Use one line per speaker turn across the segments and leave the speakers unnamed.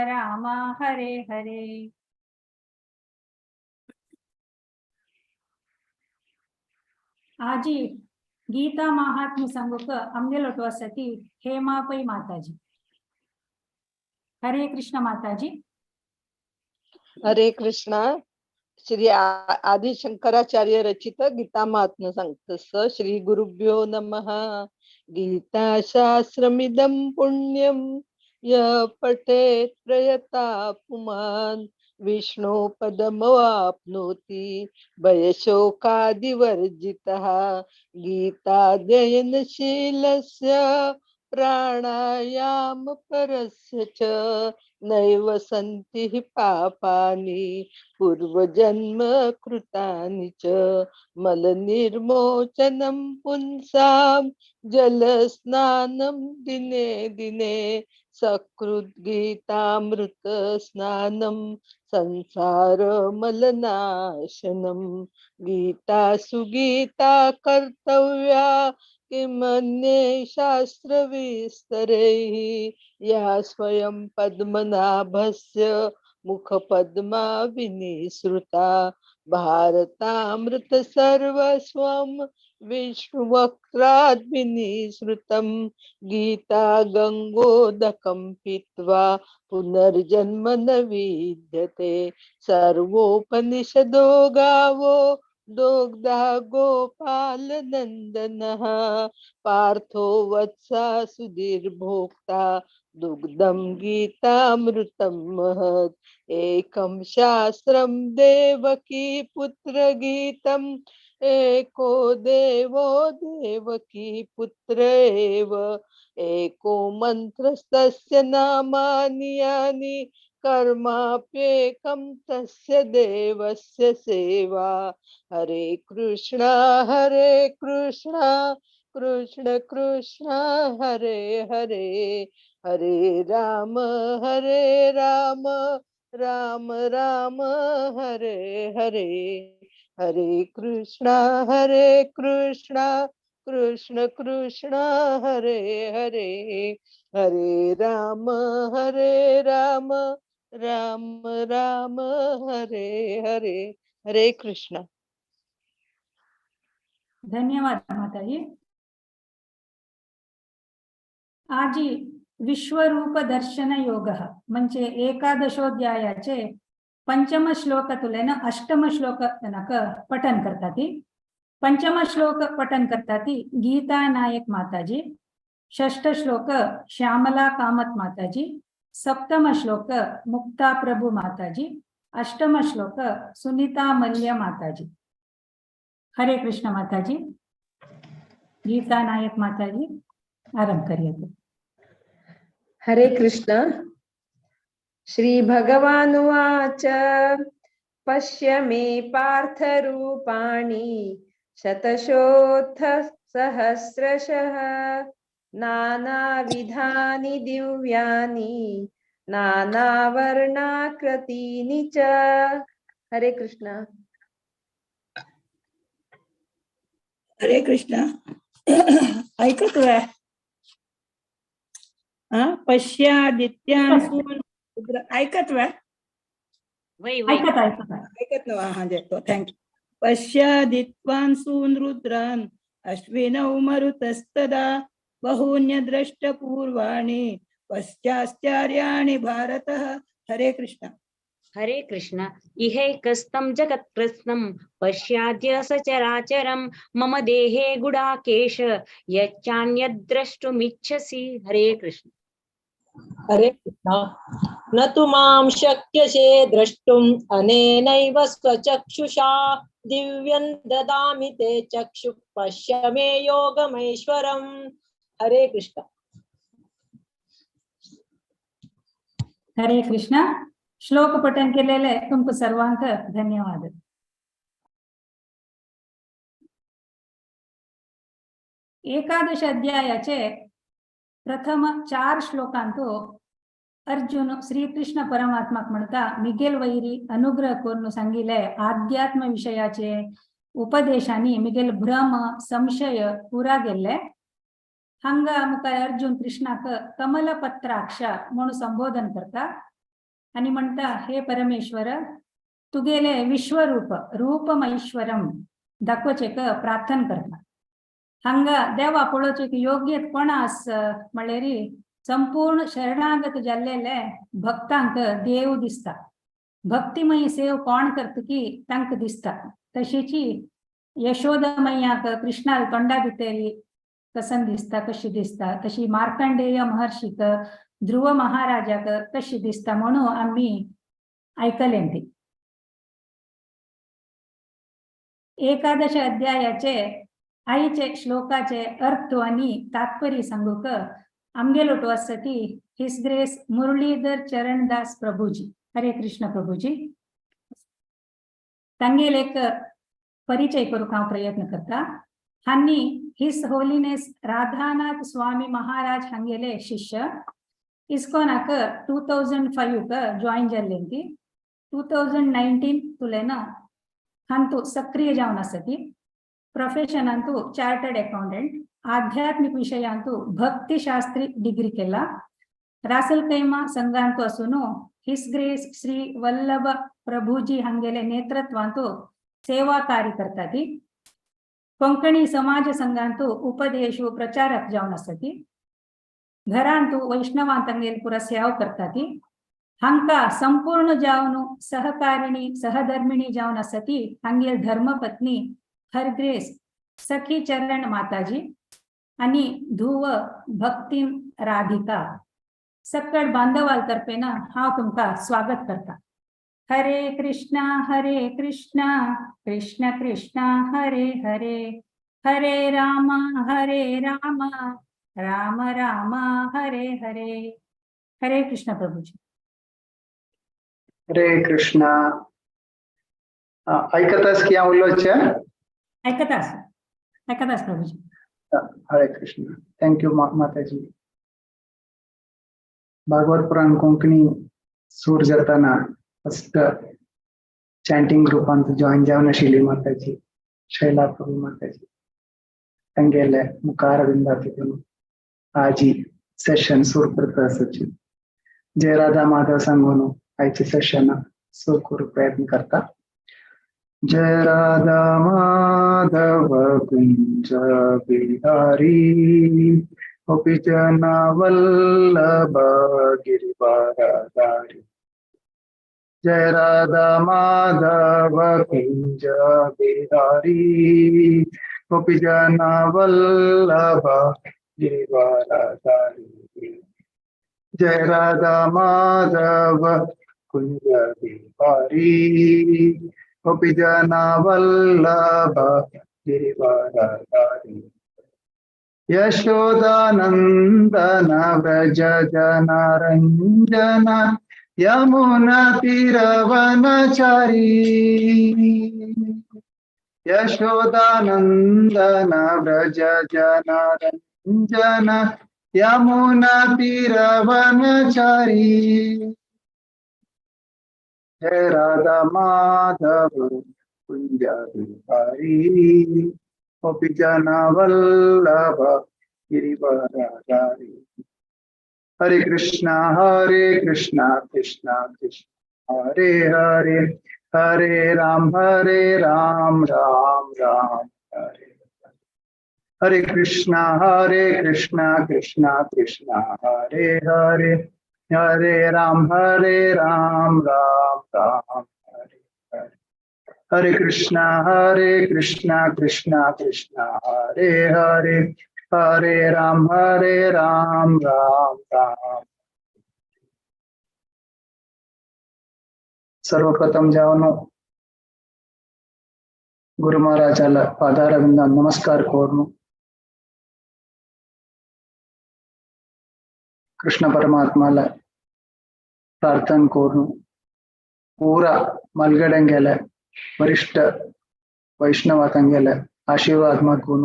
राम हरे हरे। आजी गीता महात्म्य सांगूक आमगेलो वसती हेमा पै माताजी। हरे कृष्ण माताजी।
हरे कृष्णा। श्री आदि शंकराचार्य रचित गीता महात्म्य सांगतस। श्री गुरुभ्यो नमः। गीता शास्त्रमिदं पुण्यं य पठेत् प्रयता पुमान् विष्णु पदमवाप्नोति भयशोकादिवर्जितः। गीताध्ययनशीलस्य प्राणायाम परस्य च नैव सन्ति हि पापानि पूर्वजन्म कृतानि च। मलनिर्मोचनं पुंसां जलस्नानं दिने दिने सकृद्गीतामृत स्नानं संसार मलनाशनं। गीता सुगीता कर्तव्या किमन्ये शास्त्रविस्तरैः या स्वयं पद्मनाभस्य मुखपद्मा विनिसृता। भारतामृत सर्वस्वं विष्णुवक्त्राद् विनिसृतं। गीता गंगोदकं पीत्वा पुनर्जन्म न विद्यते। सर्वोपनिषदो गावो दोग्धा गोपाल नंदनः। पार्थो वत्सा सुधीर्भोक्ता दुग्धं गीतामृतं महत्। एकं शास्त्रं देवकी पुत्र गीतम् एको देवो देवकी पुत्र एव। एको मंत्रस्तस्य नामानि यानि कर्माप्येकं तस्य देवस्य सेवा। हरे कृष्णा कृष्ण कृष्ण हरे हरे। हरे राम राम राम हरे हरे। हरे कृष्णा कृष्ण कृष्ण हरे हरे। हरे राम राम राम हरे हरे। हरे कृष्णा।
धन्यवाद माताजी। आजी विश्वरूप दर्शन योग म्हणजे एकादशोध्यायाचे पंचम श्लोकातुलेन अष्टम श्लोक तनक पठन करतात। पंचम श्लोक पठन करतात गीता नायक माताजी। षष्ठ श्लोक श्यामला कामत माताजी। सप्तम श्लोक मुक्ता प्रभु माताजी। अष्टम श्लोक सुनीता मल्य माताजी। हरे कृष्ण माताजी। गीता नायक माताजी आरंभ करिए।
हरे कृष्ण। श्री भगवानुवाच पश्य मे पार्थरूपाणि शतशोऽथ सहस्रशः नानाविधानि दिव्यानि नानावर्णाकृतीनि च। हरे कृष्ण।
हरे कृष्ण। ऐकत आहे पश्यादित्यान ऐकत वे
ऐकत ऐकत
ऐकत नव्ह हा जेतो thank you. पश्यादित्वान सून रुद्रान अश्विनौ मरुतस्तदा बहून्यद्रष्टपूर्वाणि पश्चाश्चर्याणि भारतः। हरे कृष्ण।
हरे कृष्ण। इहैकस्तं जगत्कृत्स्नं पश्याद्य सचराचरं मम देहे गुडाकेश यच्चान्यद्द्रष्टुमिच्छसि। हरे कृष्ण।
हरे कृष्ण। न तु मां शक्यसे द्रष्टुम् अनेनैव स्वचक्षुषा दिव्यं ददामि ते चक्षुः पश्य मे योगमैश्वरम्। हरे कृष्ण।
हरे कृष्ण। श्लोक पठन केलेले तुमक सर्वांक धन्यवाद। एकादश अध्यायाचे प्रथम 4 श्लोकांतो अर्जुन श्रीकृष्ण परमात्माक म्हणता मिगेल वैरी अनुग्रह करून सांगिले आध्यात्म विषयाचे उपदेशांनी मिगेल भ्रम संशय पुरा गेल्ले। हांगा मुखार अर्जुन कृष्णाक कमलपत्राक्ष म्हणून संबोधन करता। आनी म्हणटा, हे परमेश्वर, तुगेले विश्वरूप रूपमैश्वरम दाखोवचेक प्रार्थना करता. हांगा देवा पळोवचेक योग्य कोण आस म्हणल्यार संपूर्ण शरणागत जाल्लेले भक्तांक देव दिसता. भक्तिमयी सेव कोण करता की तांकां दिसता. तशीची यशोदमय्याक कृष्णाल तोंडा भितरी कसन दिसता, कशी दिसता, तशी मार्कंडेय महर्षीक, ध्रुव महाराजाक कशी दिसता म्हणून आमी आयकलें. ती एकादश अध्यायाचे आईचे श्लोकाचे अर्थ आणि तात्पर्य सांगूक आमगेलो आसा ती his grace Muralidhar Charandas Prabhuji. Hare Krishna Prabhuji. तांगेल एक परिचय करूंक हांव प्रयत्न करता. हांनी his holiness Radhanath Swami Maharaj हांगेले शिष्य. इस्कॉनाक 2005 जॉईन जाल्ले ती. 2019 तुलेन हांतू सक्रिय जावन आसा ती. प्रोफेशनांतू चार्टर्ड अकाउंटंट. आध्यात्मिक विषयांतू भक्तिशास्त्री डिग्री केला. रासल कैमा संघांतू असून his grace Shri Vallabh Prabhuji हांगेले नेतृत्वांतू सेवा कार्य करता ती. कोंकणी समाज संघांतू उपदेशु प्रचारक जावन आसा ती. घरांतू वैष्णवांतंगेल पुरा सेवा करता ती. हांका संपूर्ण जावन सहकारिणी सहधर्मिणी जावन आसा ती हांगेल धर्मपत्नी हर ग्रेस सखी चरण माताजी आणि धुव भक्ती राधिका. सकळ बांधवाल तर्फेन हांव तुमकां स्वागत करता. हरे कृष्णा हरे कृष्णा कृष्ण कृष्ण हरे हरे, हरे राम हरे राम राम राम हरे हरे. हरे कृष्ण प्रभूजी.
हरे कृष्णा. ऐकतास की हांव उलोवचें?
ऐकतास, ऐकतास प्रभूजी.
हरे कृष्ण. Thank you माताजी. भागवत पुराण कोंकणी सूर जाताना फस्ट चॅन्टिंग ग्रुपांत जॉईन जावन आशिल्ली माताजी शैला प्रभू माताजी. तांगेले मुखारविंदा तितून आजी सेशन सूर करता आसाची. जय राधा माधव सांगून आयचे सेशन सूर करूंक प्रयत्न करता. जय राधा माधव कुंज बिहारी, गोपी जन वल्लभ गिरिवरधारी. जय राधा माधव कुंज बिहारी, गोपी जन वल्लभ गिरिवरधारी. जय राधा माधव कुंज बिहारी, गोपी जन वल्लभ गिरिवरधारी. यशोदानंदन व्रज जन रंजन, यमुना तीरवनचारी. यशोदानंदन व्रज जन रंजन, यमुना तीरवनचारी. जय राधा माधव कुंज बिहारी, गोपी जन वल्लभ गिरिवरधारी. हरे कृष्णा कृष्णा कृष्णा हरे हरे, हरे राम राम राम हरे हरे. हरे कृष्णा कृष्णा कृष्णा हरे हरे, हरे राम राम राम हरे हरे. हरे कृष्णा कृष्णा कृष्णा हरे हरे, हरे राम राम राम. सर्वप्रथम जावन गुरु महाराजाला पादारविंदा नमस्कार करून कृष्ण परमात्माला प्रार्थना करून पूरा मलगडंगेला वरिष्ठ वैष्णवांगेला आशीर्वाद मागून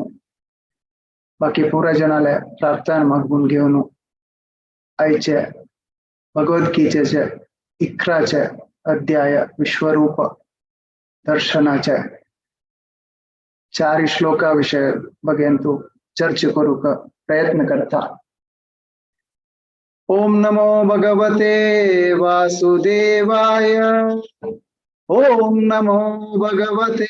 बाकी पूरा जनाला प्रार्थना मागून घेऊन आयचे भगवद्गीतेचे 11 अध्याय विश्वरूप दर्शनाचे 4 श्लोका विषय बघेन तू चर्चा करूक प्रयत्न करता. ओम नमो भगवते वासुदेवाय। ओम नमो भगवते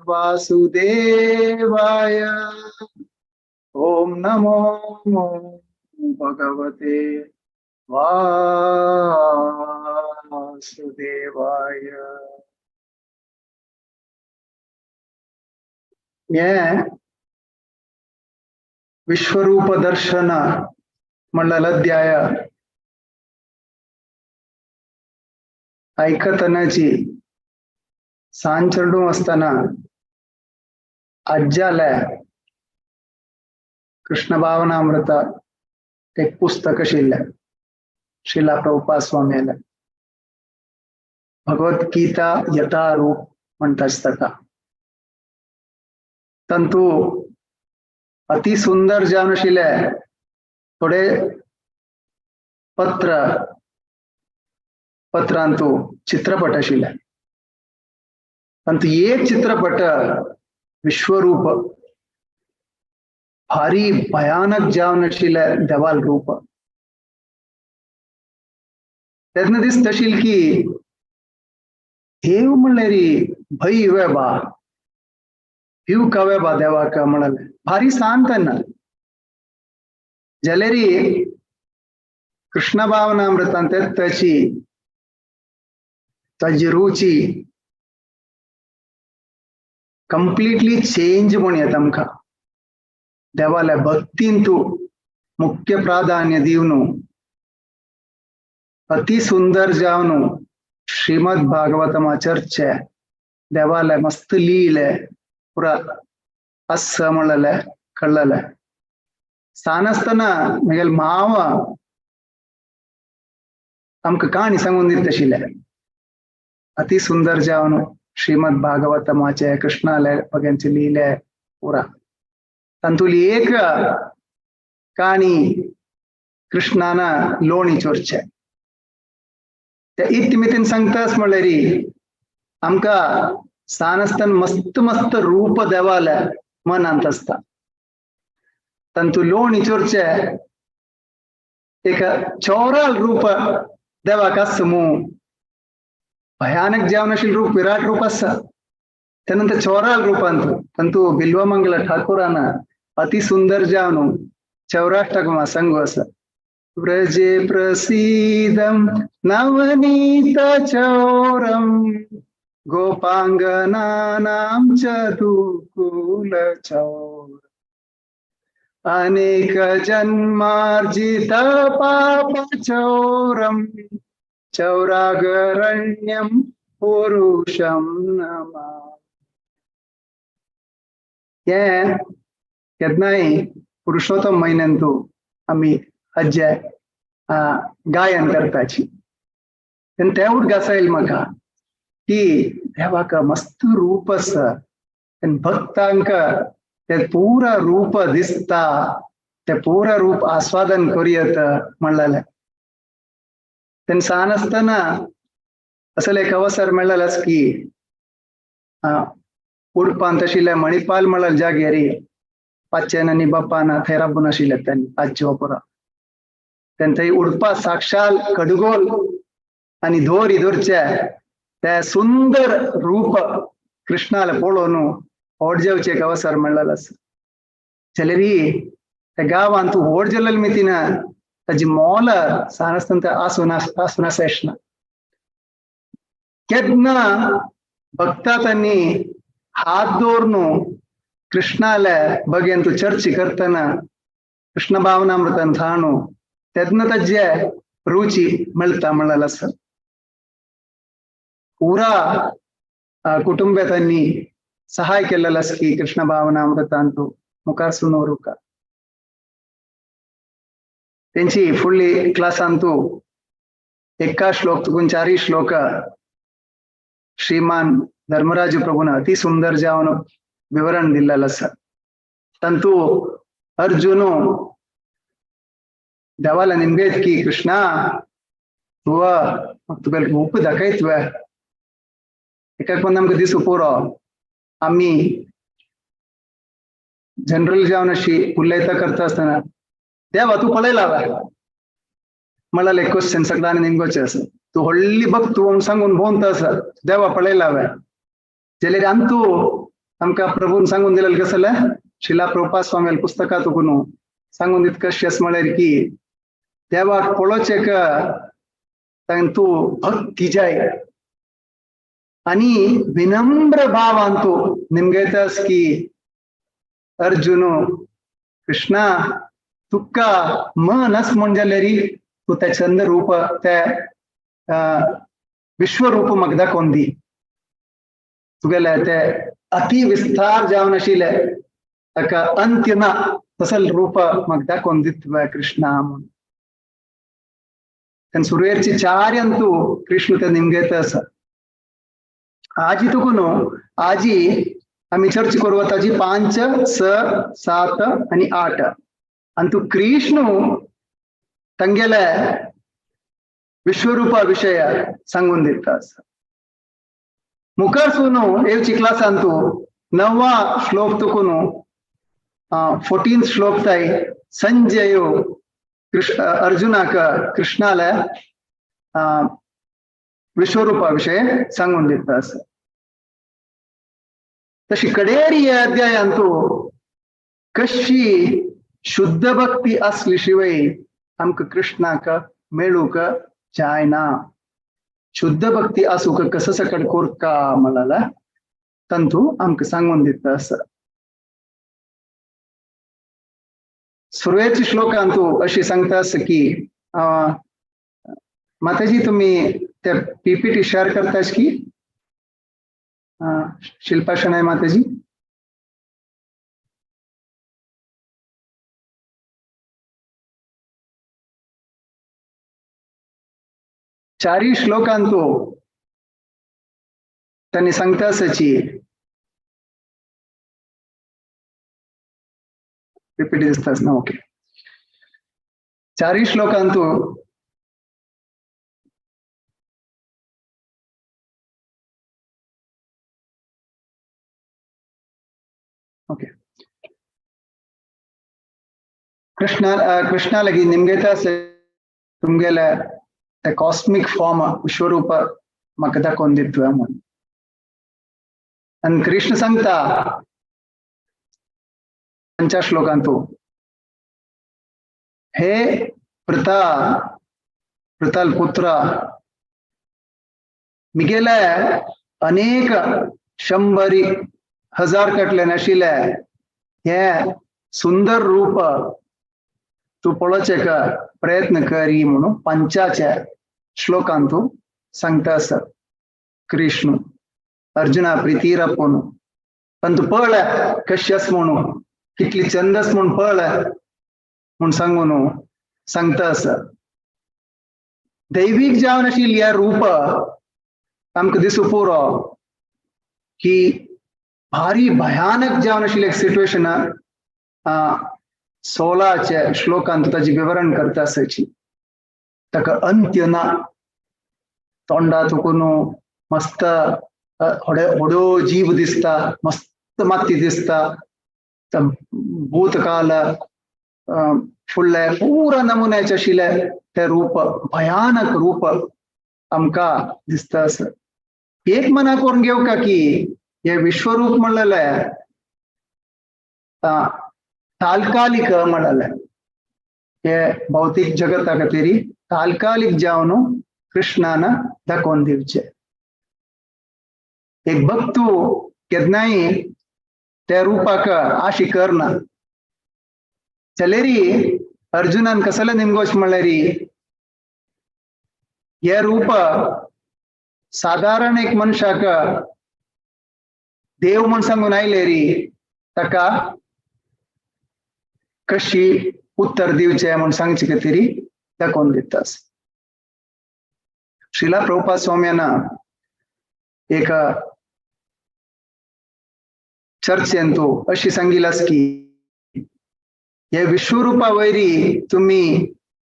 वासुदेवाय। ओम नमो भगवते वासुदेवाय। हे विश्वरूप दर्शन म्हणलेलो अध्याय आयकतनाची सांज चेडूं आसतना आज्याले कृष्ण भावनामृत एक पुस्तक आशिल्लें श्रीला प्रभुपाद स्वामीले भगवद्गीता यथारूप म्हणटाच ताका। तांतू अति सुंदर जावन आशिल्ले थोडे पत्र पत्रांतू चित्रपट आशिल्ले। तांतू एक चित्रपट विश्वरूप भारी भयानक जावन आशिल्ले देवाल रूप। तेन्ना दिसता आशिल्लें की देव म्हणल्यार भंय वे बा भिव कवे बा देवाक म्हणलें भारी सान तेन्ना। जाल्यार कृष्ण भावनामृतांत ताची ताजी रुची कंप्लीटली चेंज म्हूण येता आमकां। देवाल्या भक्तीन तूं मुख्य प्राधान्य दिवन अति सुंदर जावन श्रीमद भागवतमा चर्चे देवाले मस्त लीले पुरा अस म्हणलें कळ्ळलें। सान आसतना म्हगेले माव आमकां काणी सांगून दिता आशिल्ले अति सुंदर जावन श्रीमद भागवतमाचे कृष्णाले बगेंचे लिहिले पुरा। तांतुली एक काणी कृष्णान लोणी चोरचे ते इतमितीन सांगताच म्हणल्यार आमकां सान आसतना मस्त मस्त रूप देवाले मनांत आसता। तांतू लोणी चोरचे एक चोराल रूप देवाक आसा मू भयानक जावन आशिल्लें रूप विराट रूप आसा। त्यानंतर चोराल रूपांत तांतू बिल्वमंगल ठाकुरान अति सुंदर जावन चौराष्टक सांगू आसा। व्रजे प्रसीदं नवनीत चौरं गोपांगनानां च दुकूल चौरं अनेक जन्मार्जित पाप चौरं चौरागरण्यं पुरुषं नमामि। हे केन्नाय पुरुषोत्तम म्हयन्यांतू आमी आज्जे गायन करताची तेन्ना तें उदकां येयलें म्हाका की देवाक मस्त रूप आसा आनी भक्तांक ते पुरा रूप दिसता ते पुरा रूप आस्वादन करूं म्हणलें। तेन्ना सान आसतना असले एक अवसर मेळ्ळेलोच की उडपांत आशिल्ले मणिपाल म्हणलें जाग्यार पाचेन आनी बापान थंय राबून आशिल्ले तेन्ना आज्जो पुरा। तेन्ना थंय उडपा साक्षाल कडगोल आनी दोरी धरचे ते सुंदर रूप कृष्णाले पळोवन व्हड जावचें एक अवसर मेळ्ळेलो आसा। जाल्यार त्या गांवांत तूं व्हड जाल्ले मितीन ताजी मोल सान आसतना आसून आसून आसा। केन्ना भक्ता तांणी हात दवरून कृष्णाले बगेन तूं चर्चा करतना कृष्ण भावनामृतान थाणू तेन्ना ताजे रुची मेळटा म्हणलेलो आसा। पुरा कुटुंबे तांणी सहाय केलेलो आसा की कृष्ण भावनामृतांतू मुखार सुनोरुका। तेंची फुडली क्लासांतू एका श्लोक तुकून चारी श्लोक श्रीमान धर्मराज प्रभुन अति सुंदर जावन विवरण दिल्लेलो आसा। तांतू अर्जुन देवाला निमगयत की कृष्णा तुवा तुका रूप दाखयत वे एकाक पण आमकां दिसूं पुरो आमी जनरल जावन अशी उलयता करता आसतना देवा तूं पळयला वे म्हळ्यार एक क्वेश्चन सगळ्यांनी निमगोचें आसा. तूं व्हडली भक्त म्हणून सांगून भोंवता आसा, देवा पळयला हांवें. जाल्यार अंतू आमकां प्रभून सांगून दिलेलें कसलें, शिला प्रभुपाद स्वामी पुस्तकां तुकून सांगून दित कशें आसा म्हळ्यार की देवाक पळोवचें तांकां तूं भक्ती जाय आनी विनम्र भावान तूं निमगेतास की अर्जुन कृष्णा तुका मन आस म्हूण जाल्यार तूं त्या चंद्र रूप त्या विश्वरूप म्हाका दाखोवन दी. तुगेले ते अति विस्तार जावन आशिल्ले ताका अंत्य ना तसल रूप म्हाका दाखोवन दित कृष्णा म्हूण. तेन्ना सुरवेरची चार अंतू कृष्ण ते निमगेत आसा. आजी तुकून आजी आमी चर्च करू ताजी 5, 6, 7 आनी 8. आनी तूं कृष्ण तांगेले विश्वरूपा विशय सांगून दिता आसा. मुखार सून येवची क्लासान तूं 9वा श्लोक तुकून 14 श्लोक ताई संजय कृष्ण अर्जुनाक कृष्णाले विश्वरूपा विशय सांगून दिता आसा. तशी कडेरी अध्यायांतू कशी शुद्ध भक्ती असली शिवाय आमकां कृष्णाक मेळूंक जायना. शुद्ध भक्ती आसूंक कसं सकट कोरका म्हळ्यार तंतू आमकां सांगून दिता आसा. सुरवेच्या श्लोकांतू अशी सांगता आसा की माताजी तुम्ही त्या पीपीटी शेअर करतास की शिल्पा शणै माताजी? चारी श्लोकांतू त्यांनी सांगता आसाची पीपीटी दिसतास ना? ओके. चारी श्लोकांतू ओके कृष्ण कृष्णा लगी निमगेता से तुमगेले कॉस्मिक फॉर्म विश्वरूप म्हाका दाखोवन दितलो म्हणून. आनी कृष्ण सांगता पंचा श्लोकांतू, हे प्रता प्रताल पुत्र मिगेले अनेक शंभरी हजार कटले नाशिल्ले हे सुंदर रूप तूं पळोवचें का प्रयत्न करी म्हणून पंचाच्या श्लोकांतू सांगता आसा कृष्ण अर्जुना प्रितीर आपोवन. पण तूं पळय कशी आसा म्हणून, कितली चंद आसा म्हूण पळय म्हूण सांगून सांगता आसा. दैवीक जावन आशिल्ली ह्या रूप आमकां दिसूं पुरो की भारी भयानक जावन आशिल्ली एक सिट्युएशन 16 श्लोकांत ताजी विवरण करता आसाची. ताका अंत्य ना, तोंडा तुकून मस्त व्हडो जीव दिसता, मस्त माती दिसता, भूतकाल फुडले पुरा नमुन्याचे आशिल्ले ते रूप भयानक रूप आमकां दिसता आसा. एक मना करून घेवका की हे विश्वरूप म्हणलेले तात्कालिक म्हणलेले हे भौतिक जगता खातीर तात्कालिक जावन कृष्णान दाखोवन दिवचे. एक भक्तू केन्नाय त्या रूपाक आशी करना. चलेरी अर्जुनान कसले निमगोच म्हणल्यार हे रूप साधारण एक मनशाक देव म्हूण सांगून आयले री ताका कशी उत्तर दिवचें म्हूण सांगचे खातीर दाखोवन दिता. श्रीला प्रभुपाद स्वाम्यान एक चर्चेंतू अशी सांगिलास की हे विश्वरूपा वयरी तुमी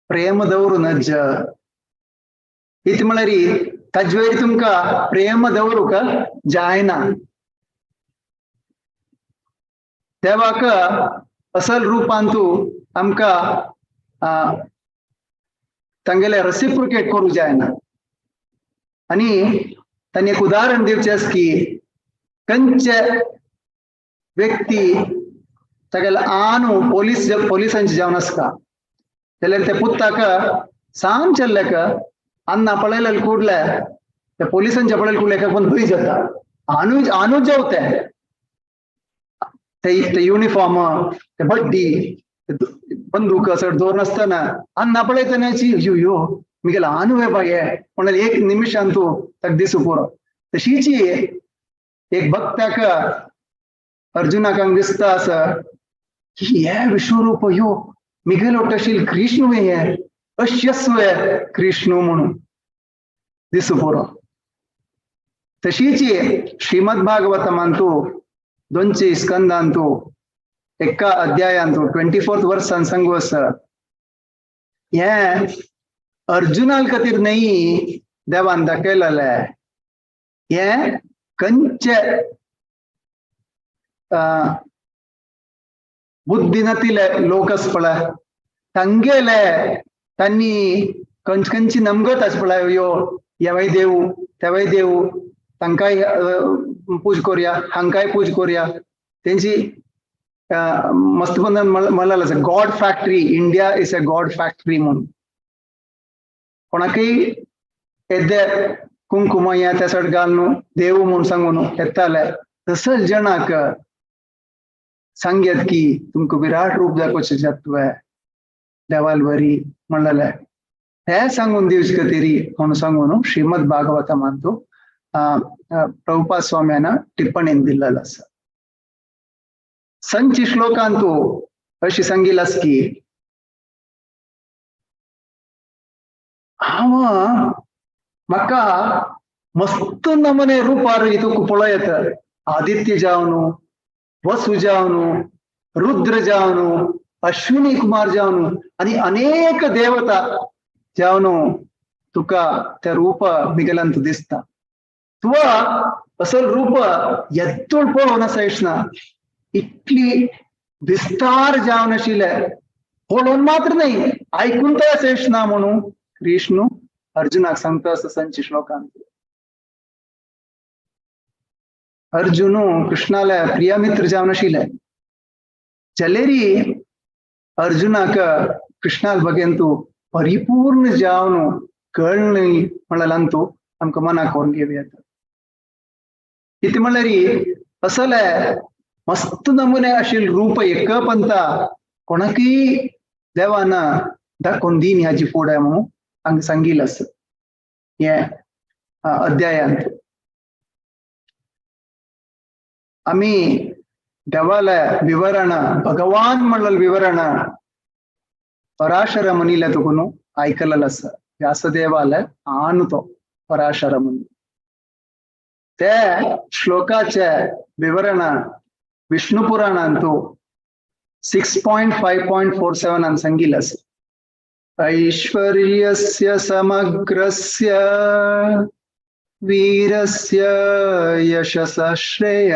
प्रेम दवरू नज. इत म्हळ्यार ताजे वयर तुमकां प्रेम दवरूंक जायना. देवाक असल रुपांतू आमकां तांगेले रेसिप्रोकेट करूं जायना. आनी तांणी एक उदाहरण दिवचें आसा की खंयचे व्यक्ती तागेले आनू पोलीस पोलिसांचे जावन आसता जाल्यार ते पुताक सान चल्ल्याक अन्ना पळयलें कुडले त्या पोलिसांच्या पळयले कुडले पण भंय जाता. आनू आनू जेवते ते ते युनिफॉर्म ते बड्डी बंदूक सगळं दवरून आसतना अन्ना पळयतनाची यो यो मिगेला आनू हे बाये म्हणल्यार एक निमिशान तूं ताका दिसू पुरो. तशीची एक भक्ताक अर्जुनाक हांगा दिसता आसा की हे विश्वरूप यो मिगेलो टशील कृष्ण हे अश्यस्व कृष्ण म्हणून दिसू पुरो. तशीची श्रीमद भागवतमांतू दोनचे स्कंदांतू एका अध्यायांतू 24th वर्सान सांगू आसा हे अर्जुना खातीर न्हय देवान दाखयलेलें हे खंयचे बुद्धी नातिले लोक आसा पळय तांगेले तांणी खंयची खंयची नमगत आसा पळय यो हेवय देव तेवय देव तांकांय पूज करुया हांकांय पूज करुया. तेंची मस्त म्हणलें आसा God factory, India is a God factory म्हणून. कोणाकय येदे कुंकुम हें त्या सायड घाल न्हू देव म्हूण सांगून येताले तसंच जणाक सांगयत की तुमकां विराट रूप दाखोवचें जातवे देवाल बरी म्हणलेलें हें सांगून दिवचे खातीर म्हणून सांगून श्रीमद भागवतमांतू प्रभुपाद स्वाम्यान टिप्पणीन दिल्लेलो आसा. संची श्लोकांतू अशी सांगिल्लें आसा की हांव म्हाका मस्त नमने रुपार तुका पळयत आदित्य जावन वसु जावन रुद्र जावन अश्विनी कुमार जावन आनी अनेक देवता जावन तुका त्या रूप मिगेलांत दिसता. तुवा असल रूप येद्दोळ पळोवन आसा ना इतली विस्तार जावन आशिल्ले पळोवन मात्र न्हय आयकून तर आसा ना म्हणून कृष्ण अर्जुनाक सांगता आसा संची श्लोकांत. अर्जुन कृष्णाले प्रिय मित्र जावन आशिल्ले जलेरी अर्जुनाक कृष्णाल बगेन तूं परिपूर्ण जावन कळ्ळें म्हणल्यार तूं आमकां मनाक व्हरून घेवया. कितें म्हणल्यार असले मस्त नमुने आशिल्ले रूप एकपंता कोणाकय देवान दाखोवन दीन हाजी फुडें म्हणून हांगा सांगिल्लें आसा हे अध्यायांत. आमी देवाले विवरण भगवान म्हणलें विवरण पराशर मुनीले तुकून आयकलेलें आसा. व्यासदेवाले आनु तो पराशर मुनी ते श्लोकाचे विवरण विष्णु पुराणांतू 6.5.47 आन सांगिल्लें आसा. ऐश्वर्यस्य समग्रस्य वीरस्य यशसः श्रेय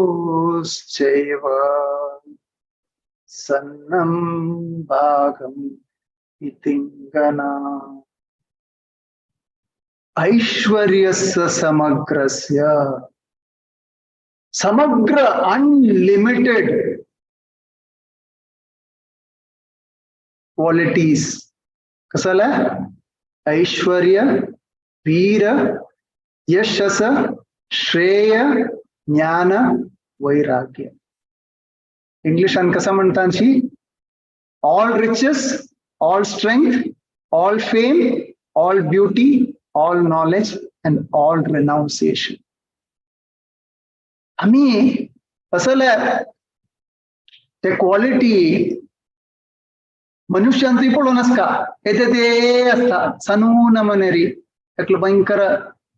ज्ञानवैराग्ययोश्चैव सन्नं भागं इतिंगना. ऐश्वर्यस्य समग्रस्य, समग्र अनलिमिटेड क्वालिटीज कसला ऐश्वर्य वीर यशस श्रेय ज्ञान वैराग्य. इंग्लिशान कसं म्हणतांची all riches all strength all fame all beauty all knowledge and all renunciation. आम्ही असले ते क्वालिटी मनुष्यांतूय पळोवन आसता येते ते आसता सनू नमनेरी एकलो भयंकर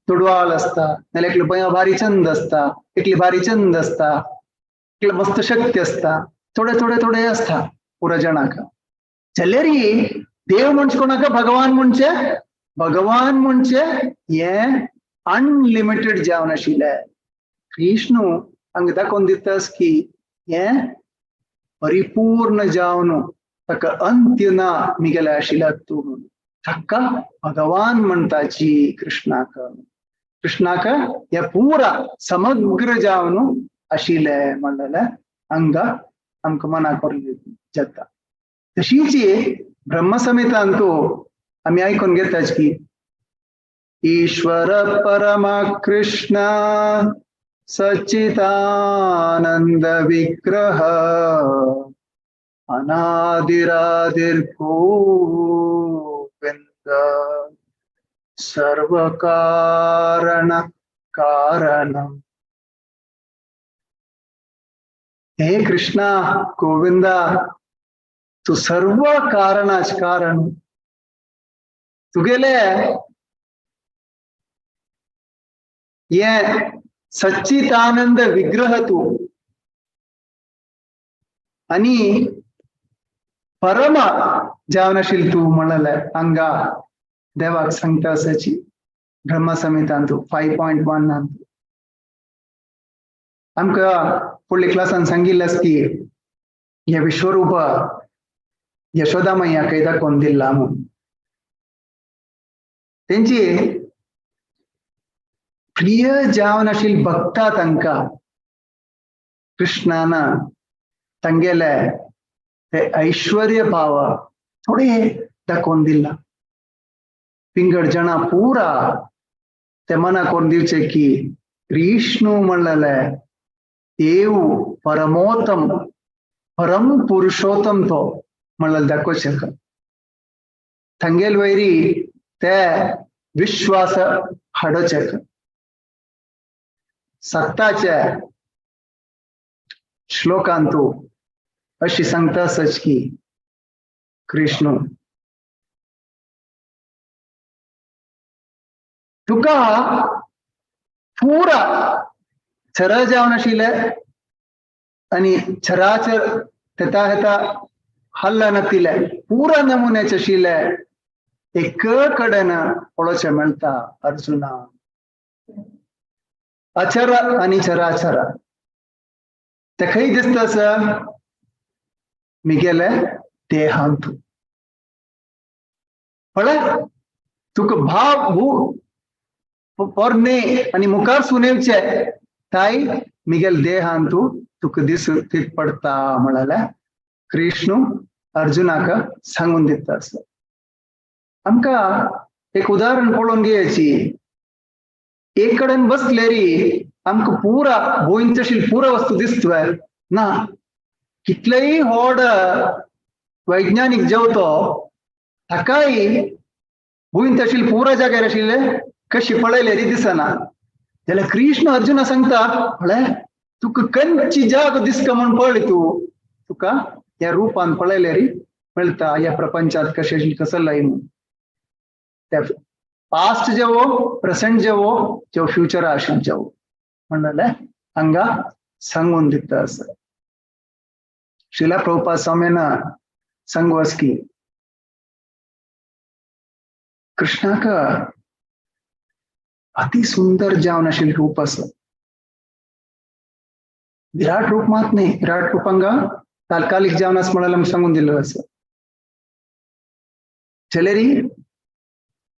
दुडवाळ आसता नाल्यार एकलो भारी चंद आसता एकली भारी चंद आसता एकलो मस्त शक्ती आसता थोडे थोडे थोडे आसता पुरा जणाक. जाल्यार देव म्हणजे कोणाक भगवान म्हणजे भगवान म्हणजे हे अनलिमिटेड जावन आशिल्लें. कृष्णू हांगा दाखोवन दितास की हे परिपूर्ण जावन ताका अंत्य ना मिगेले आशिल्ल्या तूं म्हणून. ताका भगवान म्हणटाची कृष्णाक. कृष्णाक हे पुरा समग्र जावन आशिल्ले म्हणलेले हांगा आमकां मनाक जाता. तशीच ब्रह्मसंहितांतू आमी आयकून घेताच की ईश्वर परम कृष्ण सच्चिदानंद विग्रह अनादिरादिर गोविंद सर्व कारण कारणम. हे कृष्णा गोविंदा, तू सर्व कारणाच कारण. तुगेले हे सच्चिदानंद विग्रह तू आणि परम जावन आशिल्ल तू म्हणलें हांगा देवाक सांगता आसाची ब्रह्मसंहितांतू 5.1. आमकां फुडल्या क्लासान सांगिल्लें आसा की हे विश्वरूप यशोदा मैया खंय दाखोवन दिल्ला म्हणून. तेंची प्रिय जावन आशिल्ली भक्ता तांकां कृष्णान तांगेले ते ऐश्वर्य भाव थोडे दाखोवन दिला. पिंगड जणां पुरा ते मना करून दिवचे की कृष्णू म्हणलेले देव परमोत्तम परम पुरुषोत्तम तो म्हणलेले दाखोवचें. तांगेल वैरी ते विश्वास हाडोवचें. सत्ताच्या श्लोकांतू अशी सांगता आसच की कृष्णू तुका पुरा छर जावन आशिल्ले आनी छराचर तेता हेता हल्ला नातिल्ले पुरा नमुन्याचे आशिल्ले एक कडेन पळोवचें मेळटा अर्जुना. अचर आनी चराचर ते खंय दिसता आसा मिगेले देहांत. पळय तुका भाव भू पोरणे आनी मुखार सुनेवचे ताई मिगेल देहांतू तुका दिस पडता म्हणलें कृष्णू अर्जुनाक सांगून दिता आसा. आमकां एक उदाहरण पळोवन घेवची. एक कडेन बसलेरी आमकां पुरा भुंयच आशिल्ली पुरा वस्तू दिसतय ना. कितलेय व्हड वैज्ञानीक जेवतो ताकाय भुंयत आशिल्ली पुरा जाग्यार आशिल्ले कशी पळयलेरी दिसना. जाल्यार कृष्ण अर्जुना सांगता पळय तुका खंयची जाग दिसता म्हूण पळय तूं, तुका ह्या रुपान पळयलेरी मेळटा ह्या प्रपंचात कशें कसो लाय म्हूण. त्या पास्ट जेवो प्रेसेंट जेवो जेव फ्युचर आशिल्लें जेवो म्हणलें हांगा सांगून दिता आसा. शिला प्रभुपाद स्वामीन सांगू आसा की कृष्णाक अति सुंदर जावन आशिल्लें रूप आसा. विराट रूप मात न्ही, विराट रूप हांगा तात्कालीक जावन आसा म्हणल्यार आमकां सांगून दिल्लो आसा. जाल्यार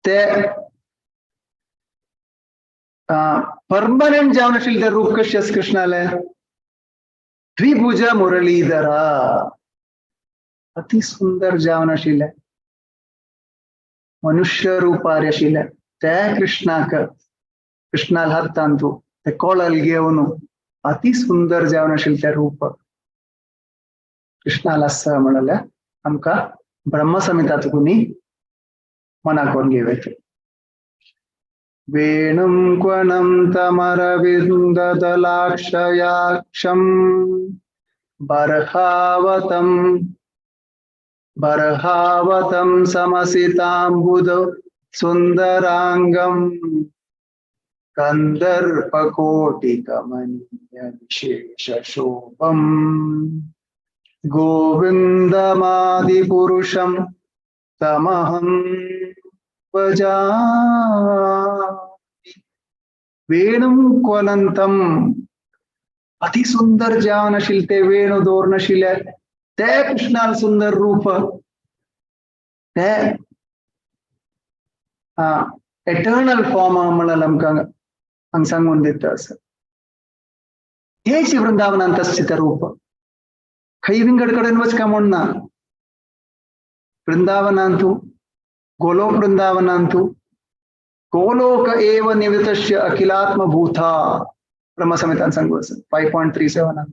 ते परमनंट जावन आशिल्लें तें रूप कशें आसा कृष्णालें? द्विभुज मुरलीधरा अति सुंदर जावन आशिल्लें मनुष्य रूपार आशिल्लें ते कृष्णाक कृष्णाल हातांतू ते कोळल घेवन अति सुंदर जावन आशिल्लें तें रूप कृष्णाल आसा म्हणलें आमकां ब्रह्मसंहिता तुकून मना करून घेवचें. वेणुं क्वणं तमरविन्ददलाक्षयाक्षं बर्हावतं बर्हावतं समसिताम्बुद सुन्दराङ्गं कन्दर्पकोटिकमनीय विशेषशोभं गोविन्दमादिपुरुषं तमहं भजामि. वेणुं क्वनंतम अति सुंदर जावन आशिल्लें ते वेणू दवरून आशिल्लें ते कृष्णान सुंदर रूप, ते एटर्नल फॉर्म म्हणल्यार आमकां हांगा सांगून दिता आसा. तेच वृंदावनांत आसता रूप, खंय विंगड कडेन वचका म्हूण ना. वृंदावनांतु, गोलोक वृंदावनांतु, गोलोक एव निवृतस्य अखिलात्म भूता, ब्रह्मसंहितान सांगू आसा 5.37.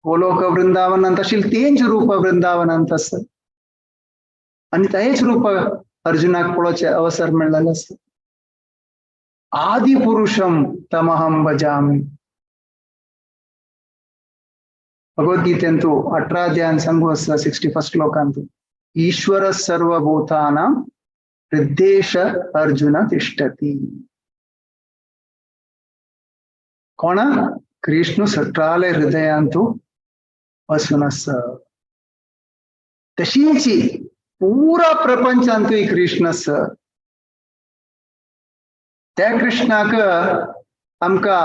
गोलोक वृंदावनांत आशिल्लें तेंच रूप वृंदावनांत आसा आनी तेंच रूप अर्जुनाक पळोवचें अवसर मेळ्ळेलें आसा. आदि पुरुषम तमहं भजामि. भगवद्गीतेंतु 18 अध्यायान सांगू आसा 61 श्लोकांतु, ईश्वर सर्वभूतानां हृद्देश अर्जुन तिष्ठति. कोण? कृष्ण सट्राले हृदयांतु वसून आसा. तशीच पुरा प्रपंचांतूय कृष्ण आसा. त्या कृष्णाक आमकां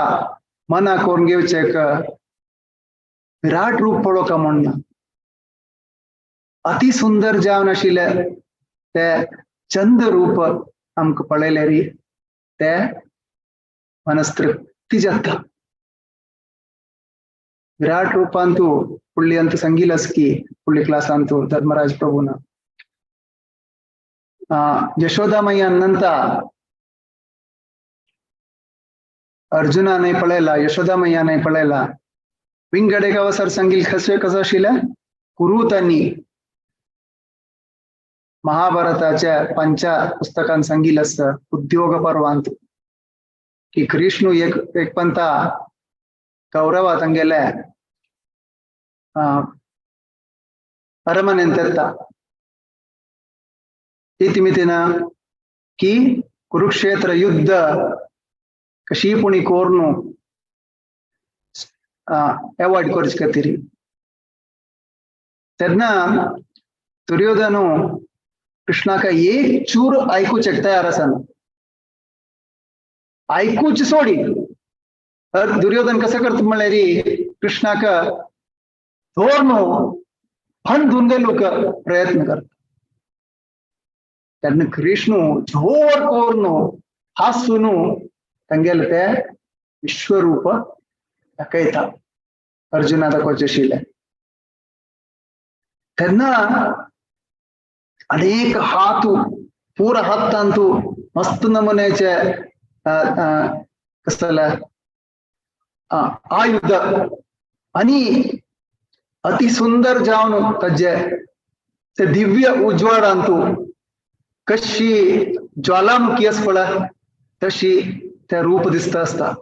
मना करून घेवचें विराट रूप पळोवंक म्हण ना. अति सुंदर जावन आशिल्लें ते चंद रूप आमकां पळयल्यार ते मनस्तृप्ती जाता. विराट रूपांतु फुडली अंत संगील की फुडली क्लासांतु धर्मराज प्रभुना यशोदामय्या नंतर अर्जुनाने पळयला, यशोदामय्याने पळयला. विंगड अवसर सांगील खसे कसं आशिल्लें कुरुतांनी महाभारताच्या पंचा पुस्तकान सांगितलं असतं उद्योग पर्वांत की कृष्णू एक एक पंता कौरवा तांगेले अरमनेंत येता. इतिमितीन की कुरुक्षेत्र युद्ध कशी पुणी कोर्नु अवॉइड करचे खातीर. तेन्ना दुर्योधनु कृष्णाक एक चूर आयकूचेक तयार आसना. आयकूच सोडी दुर्योधन कसं करता म्हणल्यार कृष्णाक धोरण फण धुवन लोक प्रयत्न करता. तेन्ना कृष्णू जोर कोर्नु हासून तांगेले ते विश्वरूप दाखयता अर्जुना दाखोवचें आशिल्लें. तेन्ना अनेक हातु पूरा हातांतु मस्त नमुन्याचे कसले आयुध आणि अति सुंदर जावन ताजे ते दिव्य उजवाडांतु कशी ज्वालामुखी आसा पळय तशी ते रूप दिसता आसता.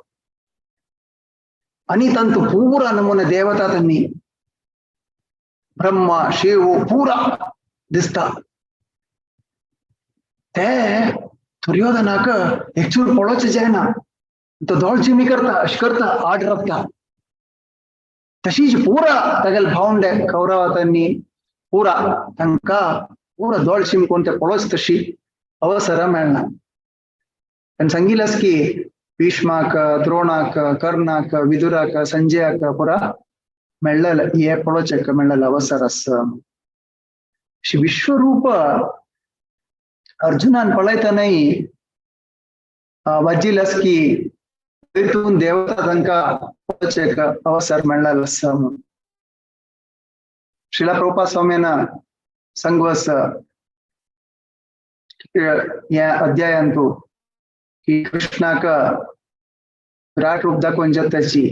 आणि तांतु पूरा नमुने देवता त्यांनी ब्रह्मा शिव पूरा दिसता. ते दुर्योधनाक एकचूर पळोवचें जायना, तो दोळचिमी करता, अशें करता, आड रावता. तशीच पुरा तागेले भावंडे कौरवा त्यांनी पुरा तांकां पुरा दोळचिमी करून ते पळोवचें तशी अवसर मेळना. आनी सांगिल्लें की भीष्माक, द्रोणाक, कर्णाक, विदुराक, संजयाक पुरा मेळ्ळेलें हे पळोवचें मेळ्ळेलें अवसर आसा. अशी विश्वरूप अर्जुनान पळयतनाय वजिल की तितून देवता तांकां पळोवचें अवसर मेळ्ळेलो आसा म्हणून. श्रीला प्रभुपाद स्वामीन सांगू आसा ह्या अध्यायांतु की कृष्णाक विराट रूप दाखोवन जाताची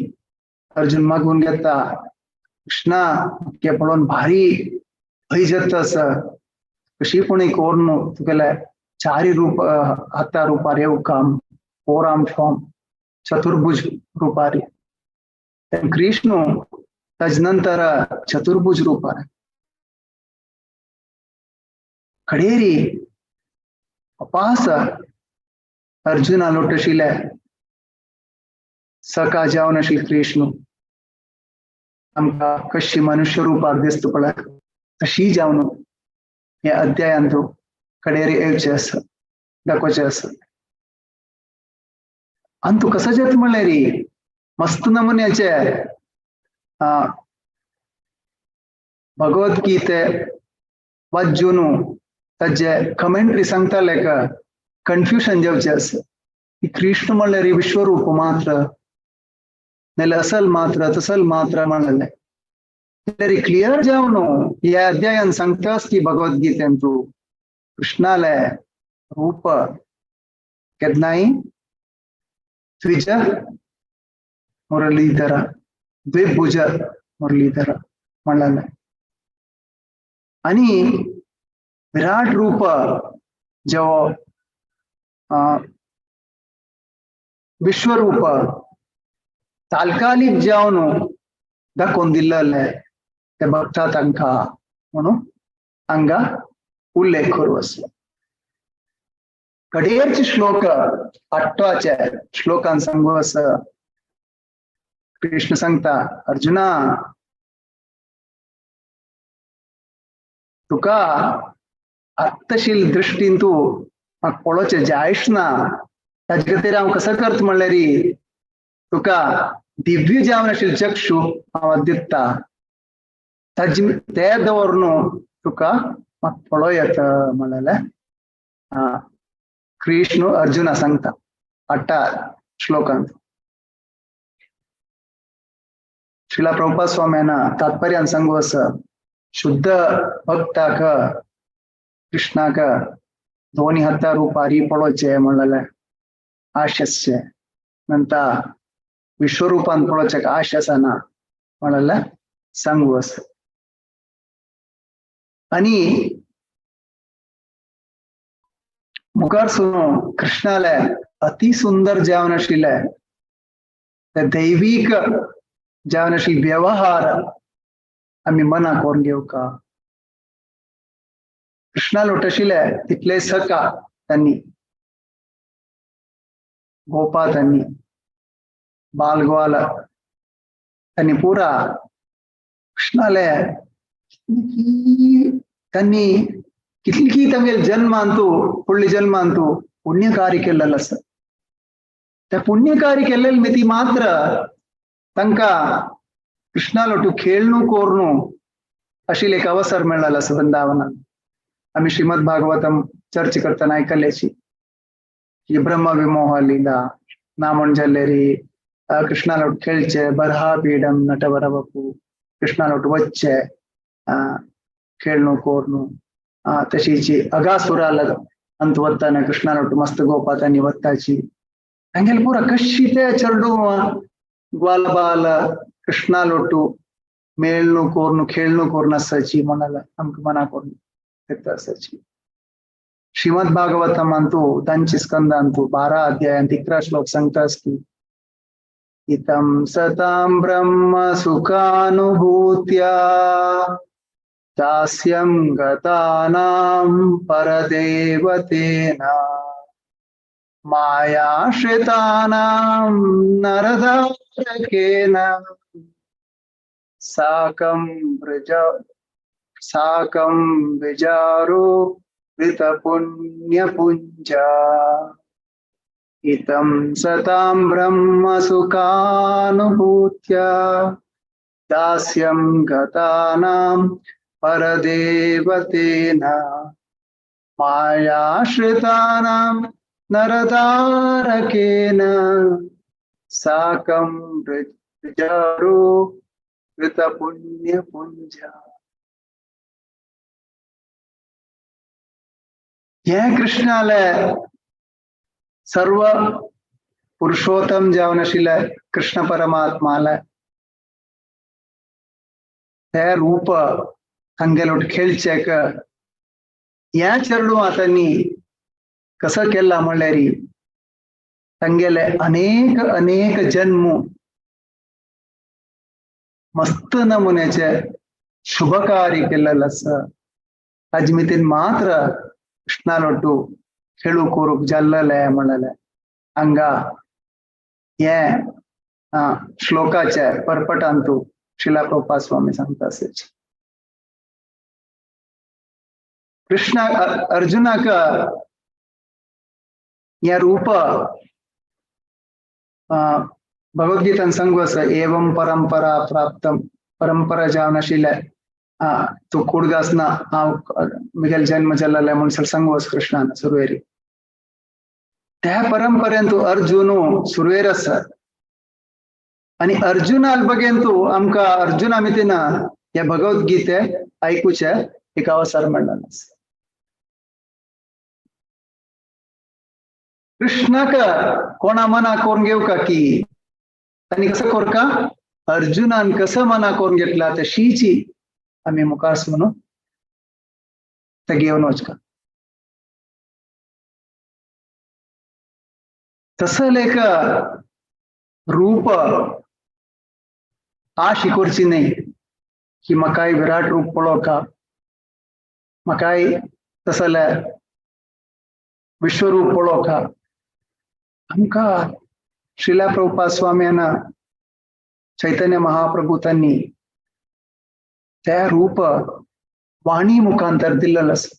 अर्जुन मागून घेता, कृष्णा ते पळोवन भारी भंय जाता आसा, कशी पूण कोर्नु तुगेले चारी रूप हाता रुपार येवं काम फोर आर्म फॉर्म चतुर्भुज रुपार. कृष्णू ताजे नंतर चतुर्भुज रुपार कडेरी अपास अर्जुना लोटशिले सका जावन आशिल्ले कृष्णू आमकां कशी मनुष्य रुपार दिसता पळय तशी जावन ह्या अध्यायांतु कडेरी येवचें आसा, दाखोवचें आसा. आनी तूं कसो जाता म्हणल्यार मस्त नमुन्याचे भगवद्गीते वाचून ताजे कमेंट्री सांगताले का कन्फ्युजन जावचें आसा की कृष्ण म्हणल्यार विश्वरूप मात्र नाल्यार असल मात्र तसल मात्र म्हणलें जाल्यार क्लियर जावन ह्या अध्यायान सांगतास की भगवद्गीतेन तूं कृष्णाले रूप केन्नाय द्विज मुरलीधर द्विभुज मुरलीधर म्हणलें आनी विराट रूप जो विश्वरूप तात्कालिक जावन दाखोवन दिल्लें ते भक्ता तांकां म्हणून हांगा उल्लेख करूं आसा. कडेरचे श्लोक आठवाचे श्लोकान सांगू आसा. कृष्ण सांगता अर्जुना तुका आत्तशील दृष्टीन तूं म्हाका पळोवचें जायच ना, ताजे खातीर हांव कसो करता म्हणल्यार तुका दिव्य जावन आशिल्ले चक्षु हांव दिता, ताजे ते दवरून तुका म्हाका पळोवं येता म्हणलें कृष्ण अर्जुना सांगता आठा श्लोकांत. श्रीला प्रभुपाद स्वाम्यान तात्पर्यान सांगू आसा शुद्ध भक्ताक कृष्णाक दोनी हाता रूपारी पळोवचें म्हणलें आश आसचें, नंतर विश्वरूपान पळोवचें आश आसना म्हणलें सांगू आसा. आनी मुखार सुनो कृष्णाले अति सुंदर जावन आशिल्लें ते दैवीक जावन आशिल्ले व्यवहार आमी मनाक व्हरून घेवका. कृष्णा लोट आशिल्ले तितले सका त्यांनी गोपा त्यांनी बालग्वाल त्यांनी पुरा कृष्णाले त्यांनी कितली तांगेले जन्मांतू फुडले जन्मांतू पुण्यकार्य केल्लें आसा. त्या पुण्यकार्य केल्लेले मिती मात्र तांकां कृष्णा लोटू खेळणू कोरणू अशी एक अवसर मेळ्ळो आसा वृंदावनान. आमी श्रीमद भागवतम चर्च करतना आयकल्याची की ब्रह्म विमोह लीला ना म्हणजेलेरी कृष्णा लोट खेळचे बरहा पीडम नटवर बपू कृष्णा लोट वच्चे खेळणू कोरणू तशीची अगासुराला अंत वत्ताना कृष्णा लोट मस्त गोपा त्यांनी वत्ताची तांगेले पुरा कशी ते चेडू ग्वाल बाल कृष्णा लोटू मेळणू कोरणू खेळणू कोरून आसाची म्हणाला आमकां मना करून येता आसाची. श्रीमद भागवतम अंतू तांची स्कंदांतू 12 अध्यायांत 11 श्लोक सांगतास की इतम सतां ब्रह्म सुखानुभूत्या दास्यं गतानां परदेवतेन मायाश्रितानां नरदारकेन साकं व्रज साकं विजारो कृतपुण्यपुञ्जा इतं सतां ब्रह्म सुखानुभूत्या दास्यं गतानां परदेवतेन मायाश्रितानां नरदारकेन साकं विजारो कृतपुण्यपुञ्जा. हे कृष्णाले सर्व पुरुषोत्तम जावन आशिल्ले कृष्ण परमात्माले ते रूप तांगेलोट खेळचेक ह्या चेडवां तांणी कसो केला म्हणल्यार तांगेले अनेक अनेक जन्म मस्त नमुन्याचे शुभ कार्य केल्लें आसा. ताजे मितीन मात्र कृष्णालोटू खेळू करूंक जाल्लें म्हणलें हांगा हे श्लोकाचे परपटांतू श्रीला प्रभुपाद स्वामी सांगता आसा. कृष्ण अर्जुनाक ह्या रूप भगवद्गीतान सांगू आसा एवं परंपरा प्राप्तम परंपरा जावन आशिल्ले तूं कुडगास ना, हांव मिगेल जन्म जाल्ले म्हूण सांगू कृष्णान सुरवेरी. त्या परंपरेन तूं अर्जुन सुरवेर आसा. आणि अर्जुनाल बगेन तूं आमकां अर्जुना मितीन ह्या भगवद्गीते आयकुचे एक अवसर मेळ्ळो. कृष्णाक कोणा मना करून घेवका की आनी कसं कोरका अर्जुनान कसं मना करून घेतला तशीची आमी मुखार म्हणून ते घेवन वचका. तसं एक रूप आश करची न्ही की म्हाकाय विराट रूप पळोवका, म्हाकाय तसले विश्वरूप पळोवका. आमकां श्रीला प्रभुपाद स्वाम्यान चैतन्य महाप्रभु त्यांनी त्या रूप वाणी मुखांतर दिल्लेलं आसा.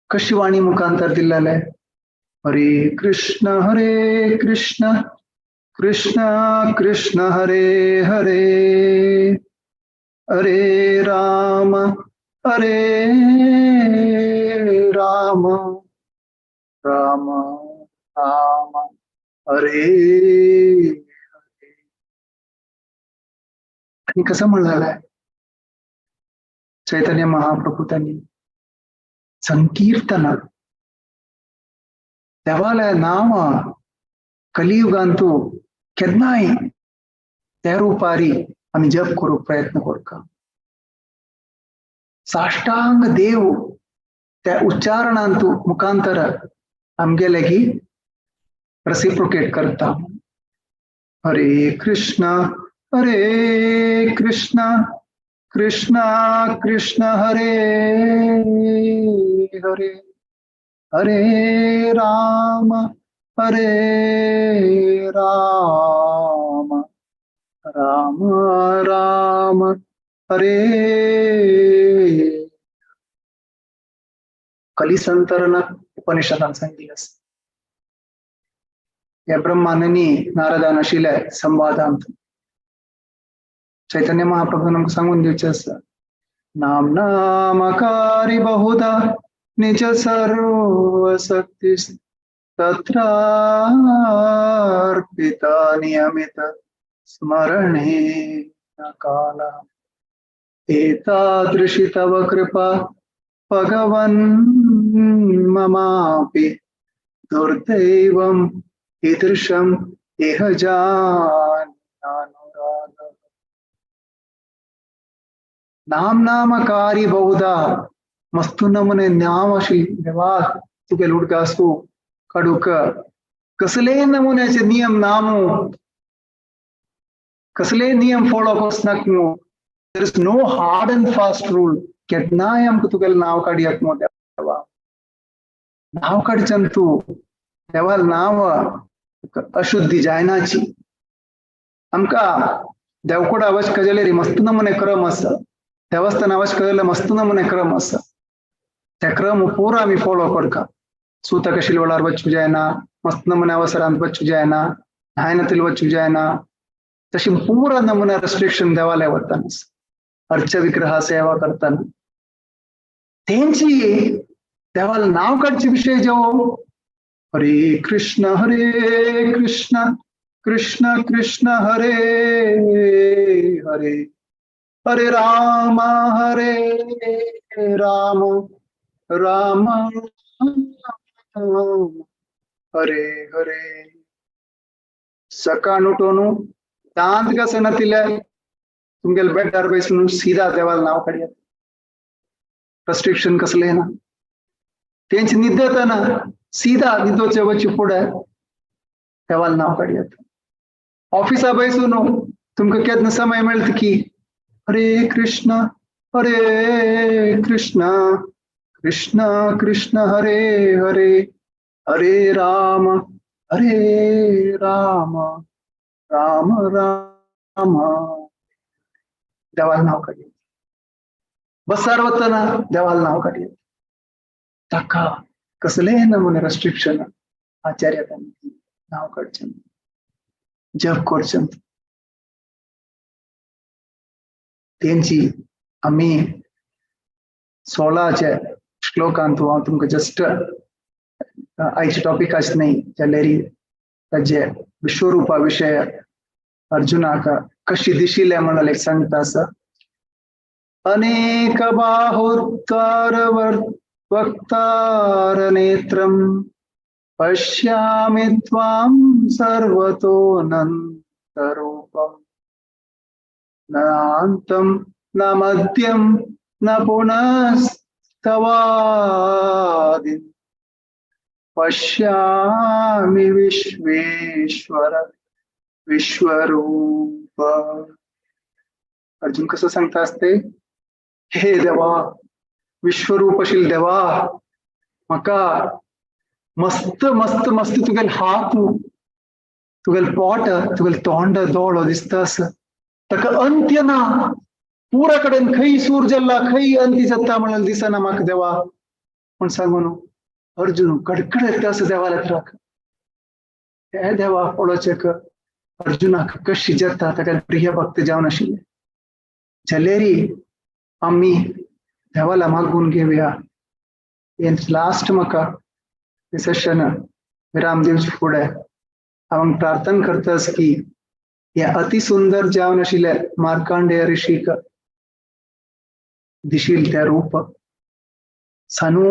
कशी वाणी मुखांतर दिल्लेले? हरे कृष्ण हरे कृष्ण कृष्ण कृष्ण हरे हरे, हरे राम हरे राम राम राम हरे हरे. आणि कसं म्हणलेलं चैतन्य महाप्रभू त्यांनी संकीर्तन देवाले नाम कलियुगांतू केन्नाय त्या रुपारी आमी जप करूंक प्रयत्न करता. साष्टांग देव त्या उच्चारणांतू मुखांतर आमगेले की रेसिप्रोकेट करता. हरे कृष्ण हरे कृष्ण कृष्ण कृष्ण हरे हरे, हरे राम हरे राम राम राम हरे. कलिसंतरण उपनिषदान सांगितलं. या ब्रह्माननी नारदान आशिल्ले संवादांत चैतन्य महाप्रभू आमकां सांगून दिवचें आसा. नाम नामकारी बहुधा निज सर्व शक्ती तत्रार्पिता नियमित स्मरणे काला एतादृशी तव कृपा भगवन् ममापि दुर्दैवं ईदृशं इह जानानुराग. नाम नामकारी बहुधा मस्तू नमुने नाम अशी देवा तुगे लुडका आसूं काडूक कसले नमुन्याचे नियम नामू कसले नियम फॉलो करनाक न्हू. There is no hard and fast rule. केन्नाय आमकां तुगेलें नांव काडयात मो देवा, नांव काडच्यान तूं देवा नांव अशुद्धी जायनाची. आमकां देवकोडा वचका जाल्यार मस्त नमुने क्रम आसा, देवस्थाना वचका जाल्यार मस्त नमुने क्रम आसा. त्या क्रम पुरो आमी फॉलो करता. सुतक आशिल्ल्या वेळार वचूंक जायना, मस्त नमुने अवसरांत वचूंक जायना, न्हायनातील वचूंक जायना, तशी पुरो नमुने रेस्ट्रिक्शन देवालय वतना अर्च विग्रह सेवा करतना तेंची देवाला नाव काडचे विषय जो हरे कृष्ण हरे कृष्ण कृष्ण कृष्ण हरे हरे, हरे राम हरे राम राम राम हरे हरे. सकाळ उठून दांत घासनातिले तुमगेले बेडार बैसून सीधा देवाला नाव काडयात. रेस्ट्रिक्शन कसले ना. तेंची निद्देतना सीधा निदोचे वची फुडें देवाला नाव काडयात. ऑफिसा बैसून तुमकां केन्ना समय मेळटा की हरे कृष्ण हरे कृष्ण कृष्ण कृष्ण हरे हरे, हरे राम हरे राम राम राम. देवाला नाव काडयात. बसार वतना देवाला नाव काडयात. ताका कसलेय नमुने रेस्ट्रिक्शन आचार्य तांणी नाव काडचें, जप करचें. तेंची आमी 16चे श्लोकांत हांव तुमकां जस्ट आयचे टॉपिकाच न्हय जाल्यार ताजे विश्वरूपा विशय अर्जुनाक कशी दिशिल्लें म्हणून एक सांगता आसा. अनेक बाहुद्वार वक्तार नेत्रम पश्यामि त्वां सर्वतोऽनन्तरूपम् नान्तं न मध्यं न पुनस्तवादिं पश्यामि विश्वेश्वर विश्वरूप. अर्जुन कसं सांगता असते, हे देवा विश्वरूपशील देवा, म्हाका मस्त मस्त मस्त तुगेले हात, तुगेले पोट, तुगेले तोंड, दोळो दिसता आसा, ताका अंत्य ना, पुरा कडेन खंय सूर जाल्ला, खंय अंती जाता म्हणून दिसना म्हाका देवा. म्हण सांगून अर्जुन कडकडत असं देवाला त्राक. हे देवा पळोवचें अर्जुनाक कशी जाता, ताका प्रिय भक्त जावन आशिल्ले. जाल्यारी आमी देवाला मागून घेवया. हें लास्ट म्हाका सेशन विराम दिवचे फुडें हांव प्रार्थना करतास की हे अति सुंदर जावन आशिल्ले मार्कांडेय ऋषीक दिशील त्या रूप सानू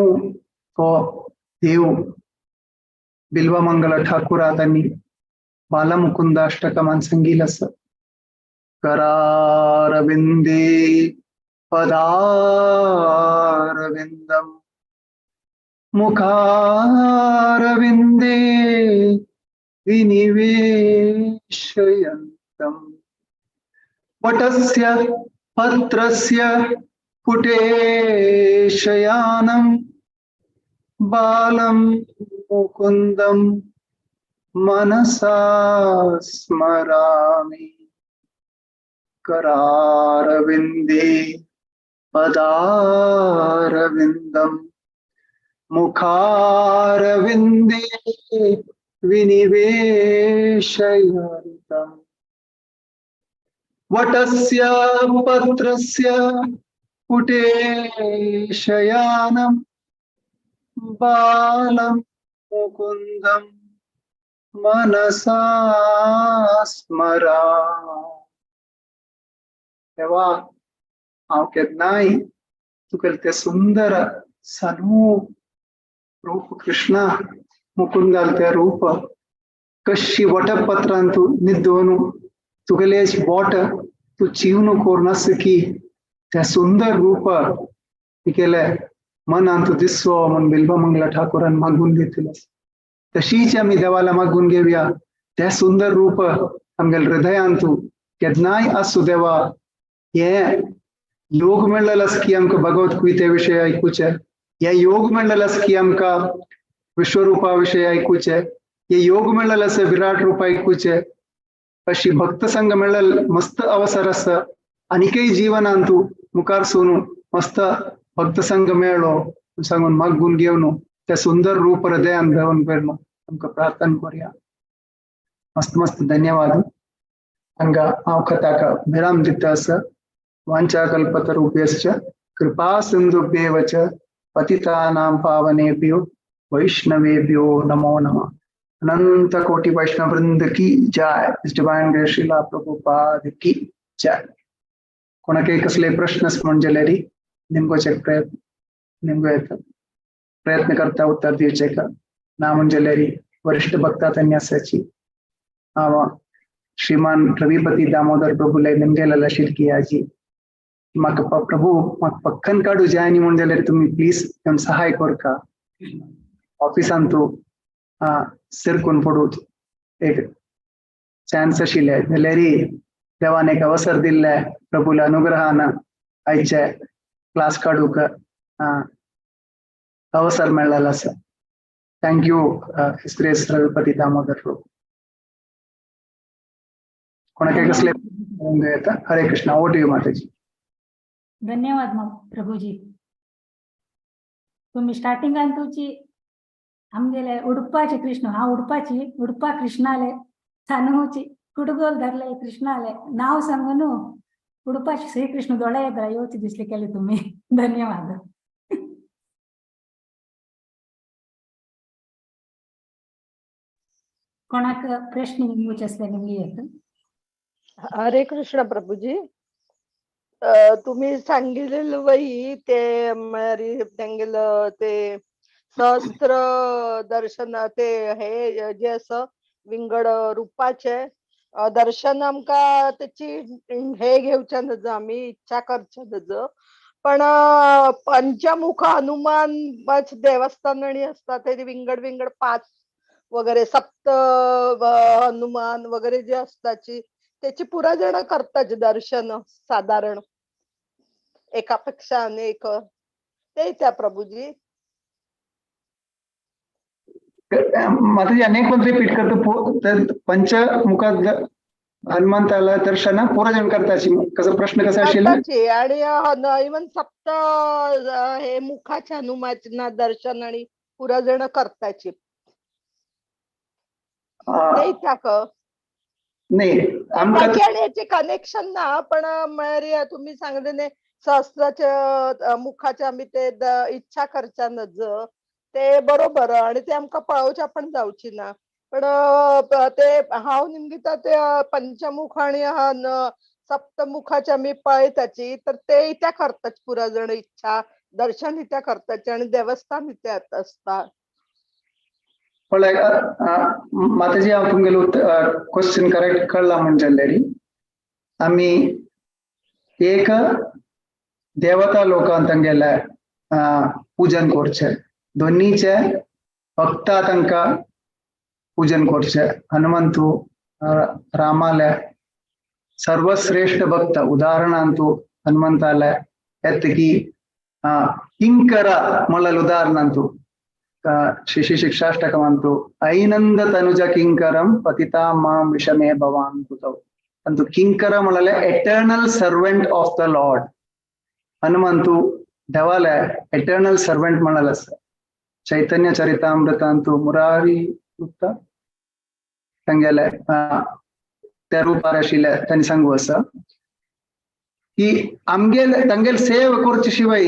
तो देव बिल्वमंगल ठाकुरा त्यांनी बालमुकुंदाष्टकमान सांगितलं असं, करारविंदे पदारविंदम मुखारविंदे विनिवेशयन्तम् वटस्य पत्रस्य पुटे शयानं बालं मुकुन्दं मनसा स्मरामि. करारविंदे पदारविंदम मुखारविंदे विनिवेशयन्तम् वटस्य पत्रस्य पुटे शयानं बालं मुकुन्दं मनसा स्मरामि. देवा हांव केन्नाय तुगेलें तें सुंदर सानू रूप कृष्णा मुकुंदाल तें रूप कशी वटपत्रान तूं निद्दोवन तुगेले बोट तूं चिवनु कोरून की त्या सुंदर रूप तुगेले मनान तूं दिसो म्हूण बिल्वमंगला ठाकुरान मागून घेतलें. तशीच आमी देवाला मागून घेवया, तें सुंदर रूप आमगेले हृदयान तूं केन्नाय आसूं देवा. हे योग मेळ्ळेलो आसा की आमकां भगवत गीते विशय आयकुचें, हे योग मेळ्ळेलो आसा की आमकां विश्वरूपा विशय आयकुचें, हे योग मेळ्ळेलो आसा विराट रूप आयकुचें. अशी भक्त संघ मेळ्ळेल मस्त अवसर आसा. आनीकय जिवनान तूं मुखार सोनू मस्त भक्त संघ मेळ्ळो सांगून मागून घेवन त्या सुंदर रूप हृदयान घेवन करून आमकां प्रार्थना करुया. मस्त मस्त धन्यवाद. हांगा हांव कथाक विराम दिता आसा. वाञ्छाकल्पतरुभ्यश्च कृपा सिन्धुभ्येव च पतितानां पावनेभ्यो वैष्णवेभ्यो नमो नमः. अनंत कोटि वैष्णव वृंद की जय. डिवाइन ग्रेस श्रीला प्रभुपाद की जय. कोणाकय कसले प्रश्न म्हण जाल्यार निमगो चेक प्रयत्न निमगो येता प्रयत्न करता उत्तर दिवचे का ना म्हण जाल्यार वरिष्ठ भक्ता त्यांनी आसाची हांव श्रीमान रविपती दामोदर प्रभुले निमगेलेला शिरकी आजी म्हाका प्रभू म्हाका पक्कन काडू जाय न्ही म्हण जाल्यार तुमी प्लीज येवन सहाय करका. ऑफिसान तूं सिरकून पडूं एक चान्स आशिल्ले जाल्यार देवान एक अवसर दिल्ले प्रभूल्या अनुग्रहान आयचे क्लास काडूंक अवसर मेळ्ळेलो आसा. Thank you his grace Ravipati Damodar Prabhu. कोणाक कसले येता. Hare Krishna. Over to you Mataji.
धन्यवाद मग प्रभूजी. तुम्ही स्टार्टिंगान तुमची आमगेले उडपाची कृष्ण हा उडपाची उडपा कृष्णाले सानूची कुडगोल धरलेले कृष्णाले नाव सांगून उडुपा श्रीकृष्ण दोळे येता येवचे दिसले केले तुम्ही. धन्यवाद. कोणाक प्रश्न विचारचे असले निमगे येत.
हरे कृष्ण प्रभूजी. तुम्ही सांगितलेलं वही ते म्हळ्यार तेंगेलं ते सहस्त्र दर्शन ते हे जे आसा विंगड रुपाचे दर्शन आमकां तेची हे घेवचे नज, आमी इच्छा करचे नज. पण पंचमुख हनुमान देवस्थान आणि असता ते विंगड विंगड 5 वगैरे सप्त हनुमान वगैरे जे असताची त्याची पुरा जण करतात दर्शन साधारण एकापेक्षा अनेक ते त्या प्रभूजी.
माताजी अनेक पण रिपीट करतो. पंचमुखात हनुमंताला दर्शन पुरा जण करताची कसं प्रश्न कसा असेल?
आणि इव्हन सप्त हे मुखाच्या हनुमाना दर्शन आणि पुरा जण करताची
नाही
आणि याचे कनेक्शन ना. पण म्हळ्यार तुम्ही सांगले सहस्राच्या मुखाच्या आम्ही ते इच्छा करच्या नज ते बरोबर आणि ते आमकां पळोवच्या पण जावची ना. पण ते हांव निमगिता ते पंचमुख आणि सप्तमुखाच्या आमी पळयताची तर ते इत्या करतात पुरा जण इच्छा दर्शन इत्या करताची आणि देवस्थान इत्या असता.
पळय माताजी हांव तुमगेलो क्वेश्चन करेक्ट कळ्ळा म्हण जाल्यार आमी एक देवता लोकान तांगेले पूजन करचें, दोन्हीचे भक्ता तांकां पूजन करचें. हनुमंतु रामाले सर्वश्रेष्ठ भक्त उदाहरणांतु हनुमंताले एत्तकी किंकर म्हळ्यार उदाहरणांतु श्री श्री शिक्षाष्टकमंतु ಐನಂದ ತನುಜ ಕಿಂಕರಂ ಪತಿತಾ ಮಾಂ ವಿಷಮೇ ಭವಾನ್ ಕುತೌ ಅಂತು ಕಿಂಕರ म्हळ्यार eternal servant of the lord. Hanumanthu देवाले एटर्नल सर्वंट म्हळ्यार आसा. चैतन्य चरितामृत अंतु मुरारी गुप्ता तांगेले त्या रुपार आशिल्ले तांणी सांगू आसा की आमगेले तांगेले सेवा करचे शिवाय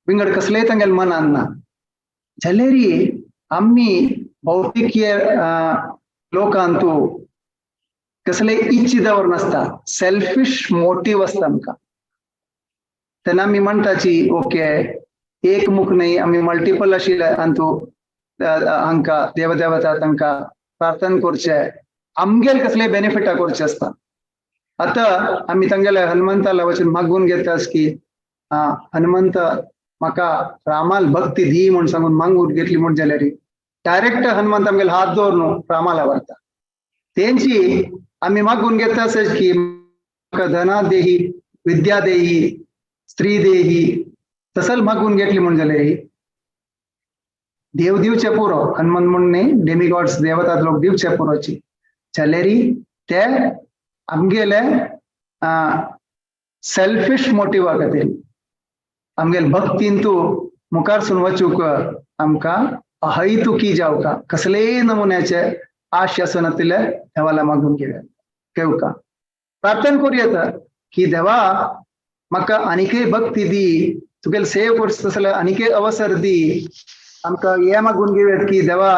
विंगड कसलेय तांगेले मनान ना. जाल्यार आमी भौतिक लोकांतु कसले इच्छा दवर नासता, सेल्फिश मोटिव आसता आमकां. तेन्ना आमी म्हणटाची ओके एक मुख न्हय आमी मल्टिपल आशिल्ले अंतू हांकां देवदेवता तांकां प्रार्थना करचे, आमगेले कसले बेनिफिटा करचे आसता. आतां आमी तांगेले हनुमंताला वचून मागून घेतास की हनुमंत म्हाका रामाल भक्ती दी म्हूण सांगून मागून घेतली म्हूण जाल्यार डायरेक्ट हनुमंत आमगेले हात दवर न्हू रामाला व्हरता. तेंची आमी मागून घेता आसत की म्हाका धना देही, विद्या देही, स्त्री देही तसल मागून घेतली म्हूण जाल्यार देव दिवचे पुरो. हनुमंत म्हूण न्ही, डेमिगॉड्स देवता लोक दिवचे पुरोची जाल्यार ते आमगेले सेल्फिश मोटिवा खातीर आमगेले भक्तीन तूं मुखारसून वचूंक आमकां अहैतुकी जावका कसलेय नमुन्याचे आश आसनातिल्ले देवाला मागून घेवया घेवका प्रार्थना करूं येता की देवा म्हाका आनीकय भक्ती दी, तुगेले सेव करचो तसले आनीकय अवसर दी. आमकां हें मागून घेवया की देवा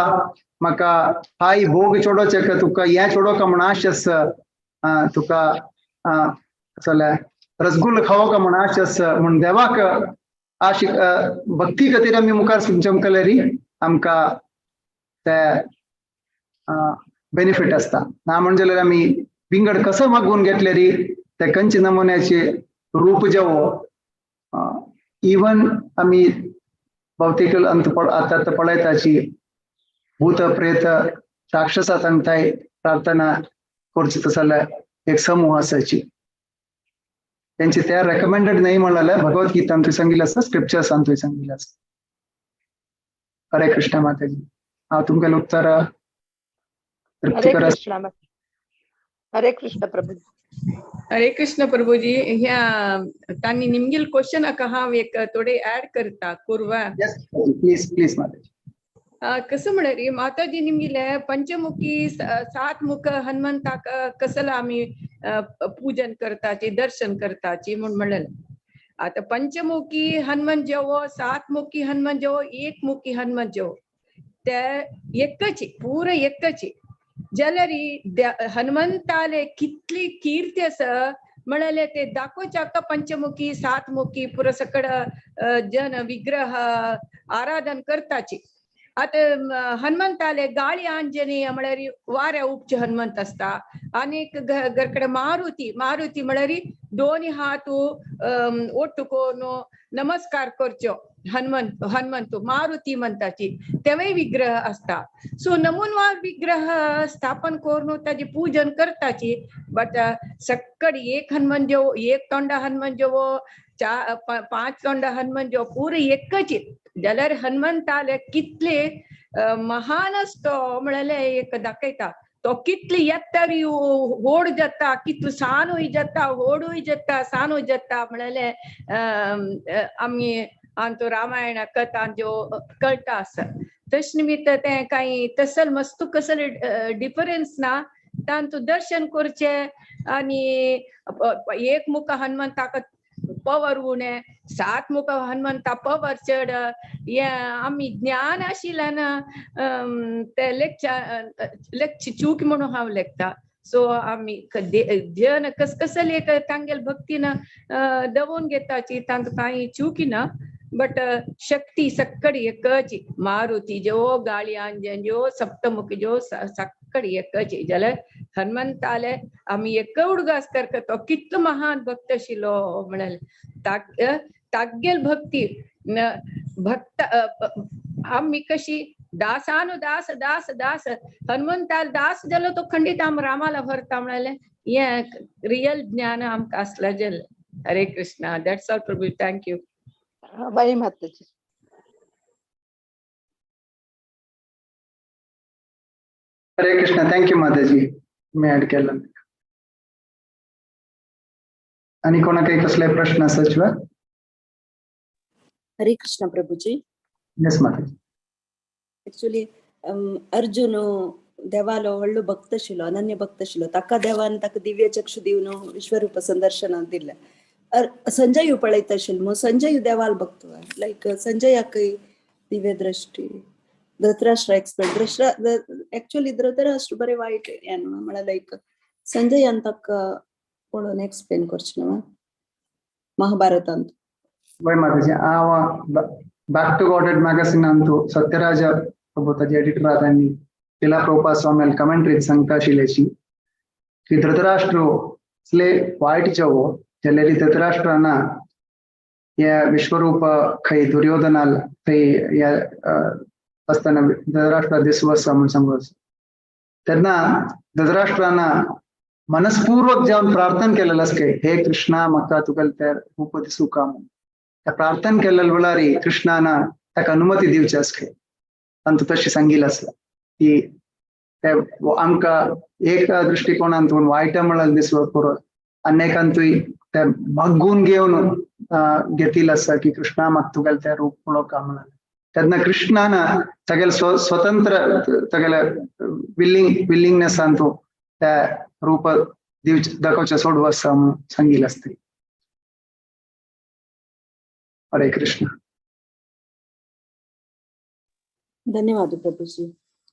म्हाका हाय भोग चोडोवचें तुका हें चोडोवका म्हूण आश आसा, तुका कसलें रसगुल्ला खावोका म्हूण आश आसा म्हूण देवाक आश भक्ती खातीर आमी मुखार चमकल्यार आमकां ते बेनिफीट आसता. ना म्हण जाल्यार आमी विंगड कसो मागून घेतल्यार ते खंयचे नमुन्याचे रूप जेवो इवन आमी भौतीक अंत आतां पळयताची भूत प्रेत राक्षसा तांकां प्रार्थना करची तसो एक समूह आसाची त्यांचे ते रेकमेंडेड नाही म्हळ्यार भगवत गीता थंय सांगिल्लें आसा, स्क्रिप्चर्सान थंय सांगिल्लें आसा. हरे कृष्ण माताजी. हांव तुमकां उत्तर
हरे कृष्ण. हरे कृष्ण प्रभू.
हरे कृष्ण प्रभूजी. ह्या तांणी निमगेल क्वेश्चन हांव एक थोडे ऍड करता कुरवा.
प्लीज प्लीज माताजी.
कसं म्हळ्यार माताजी निमगिले पंचमुखी सात मुख हनुमंताक कसला आमी पूजन करताची दर्शन करताची म्हूण म्हणलें. आतां पंचमुखी हनुमान जेवो, सातमुखी हनुमान जेवो, एकमुखी हनुमान जेवो, ते एकच पुरो एकच जाल्यार हनुमंताले कितली कीर्ती आसा म्हळ्यार ते दाखोवच्याक पंचमुखी सातमुखी पुरो सकड जन विग्रह आराधन करताची. आतां हनुमंताले गाळी आंजनेय म्हळ्यार वाऱ्या उपचे हनुमंत आसता, आनीक घरकडे मारुती मारुती म्हळ्यार दोनी हात ओट्टू करून नमस्कार करच्यो हनुमंत हनुमंत मारुती म्हणताची तेवय विग्रह आसता. सो नमुनवार विग्रह स्थापन करून ताजी पूजन करताची. बट सक्कड एक हनुमान जेवो, एक तोंडा हनुमान जेवो, चार पांच तोंडा हनुमान जेवो, पुरो एकच जाल्यार हनुमंताले कितले महान आसतो म्हळ्यार एक दाखयता. तो कितली येत्तरी होड जाता, कितलो सानूय जाता, होडूय जाता, सानूय जाता म्हळ्यार आमी आमचो रामायण कथा ज्यो कळटा आसा. तश निमित्त तें कांय तसल मस्तू कसले डिफरन्स ना, तांचो दर्शन करचें आनी एक मुख हनुमंताक पवर उणें, सात मुख हनुमंता पवर चड, हें आमी ज्ञान आशिल्ल्यान ते लेक्च चूक म्हणून हांव लेखता. सो आमी जन कस कसले एक तांगेल भक्तीन दवोवन घेताची, तांकां कांय चुकी ना. बट शक्ती सक्कड एकच, मारुती जो गाळी आंजन जो सप्तमुखी जो सक्कड एकच. जाल्यार हनुमंताले आमी एक उडगास करता तो कितलो महान भक्त आशिल्लो म्हळ्यार तागेल भक्ती भक्त आमी कशी दासानुदास दास दास हनुमंताल दास जालो तो खंडीत आम रामाला व्हरता म्हळ्यार हें रियल ज्ञान आमकां आसलें जालें. Hare Krishna. That's all Prabhu, thank you.
By Mataji.
Hare Krishna. Thank you Mataji, मी ऍड केलं. आणि कोणाक कसले प्रश्न आसात?
हरे कृष्ण प्रभुजी.
येस माताजी.
एक्चुअली अर्जुन देवालो व्हडलो भक्त आशिल्लो, अनन्य भक्त आशिल्लो. ताका देवान ताका दिव्य चक्षु दिवन विश्वरूप संदर्शनाक दिल्लें. संजय पळयता आशिल्लो मग संजय देवाल भक्त, लायक संजयाकय दिव्य दृष्टी. धृतराष्ट्र एक्सपर्ट, एक्चुअली धृतराष्ट्र बरे वायट हें न्हू, म्हळ्यार लायक संजयान ताका पळोवन एक्सप्लेन करचें न्हू महाभारतांत.
वय माताजी, हांव बॅक टू गॉडेड मॅगझिनांतू सत्यराज प्रभु ताजे एडिटर आहात आनी तिला प्रभुपाद स्वामी कमेंट्रीत सांगता आशिल्ल्याची की धृतराष्ट्र असले वायट जेवो जाल्यार धृतराष्ट्राना हे विश्वरूप खंय दुर्योधनाल थंय ह्या आसतना धृतराष्ट्र दिसू आसा म्हूण सांगू आसा. तेन्ना धृतराष्ट्राना मनस्पूर्वक जावन प्रार्थना केलेलं आसता, हे कृष्णा म्हाका तुका ते रूप दिसूं का म्हणून. त्या प्रार्थना केलेल्या वेळार कृष्णान ताका अनुमती दिवची आसता. आनी तशी सांगिल्लें आसा की ते आमकां एक दृश्टिकोणांतून वायट म्हळ्यार दिसलो पुरो, अनेकांतूय ते मागून घेवन घेतिल्लें आसा की कृष्णा म्हाका तुगेलें तें रूप पळोवंक म्हणून. तेन्ना कृष्णान तागेले स्वतंत्र तागेले विलिंगनेसान तो त्या रूप दिवचें दाखोवचें सोडू आसा म्हणून सांगिल्लें आसता. हरे कृष्ण.
धन्यवाद प्रभुजी.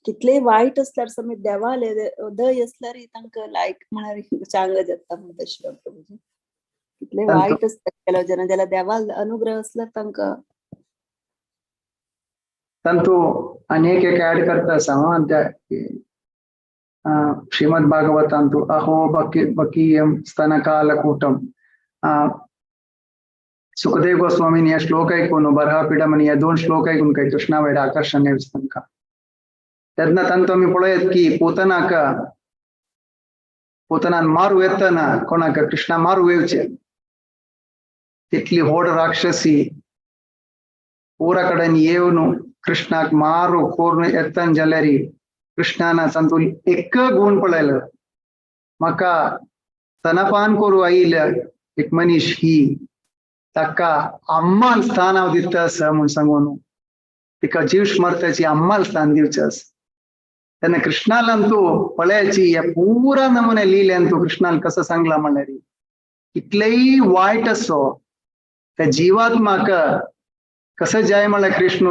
कितले वायट असल्यार समेत देवाले दय असल्यार तांकां लायक म्हळ्यार चांगलं जाता म्हणटा तशें प्रभुजी. कितले वायट आसता जेन्ना जाल्यार देवाल अनुग्रह असल्यार तांकां.
तांतू आनी एक एक ऍड करता आसा त्या श्रीमद भागवतांतू अहो बकीयम स्तनकालकूटम सुखदेव गोस्वामीन ह्या श्लोक ऐकून बरहापीडम आनी ह्या दोन श्लोक ऐकून काही कृष्णा वयर आकर्शण येवचें तांकां. तेन्ना तांतू आमी पळयत की पोतनाक पोतनान मारू येतना कोणाक कृष्णा मारू येवचें तितली व्हड राक्षसी पुरा कडेन येवन कृष्णाक मारू कोरून येतन जाल्यार कृष्णान तातूंत एक गुण पळयलो, म्हाका स्तनपान करू आयिल्ल्या एक मनीस ही ताका अम्माल स्थान हांव दिता आसा म्हूण सांगून तिका जीव स्मरताची अम्माल स्थान दिवचें आसा. तेन्ना कृष्णालान तूं पळयाची ह्या पुरा नमुने लिहिल्यान तूं कृष्णान कसं सांगला म्हणल्यार कितलेय वायट असो त्या जीवात्माक कसं जाय म्हणल्यार कृष्ण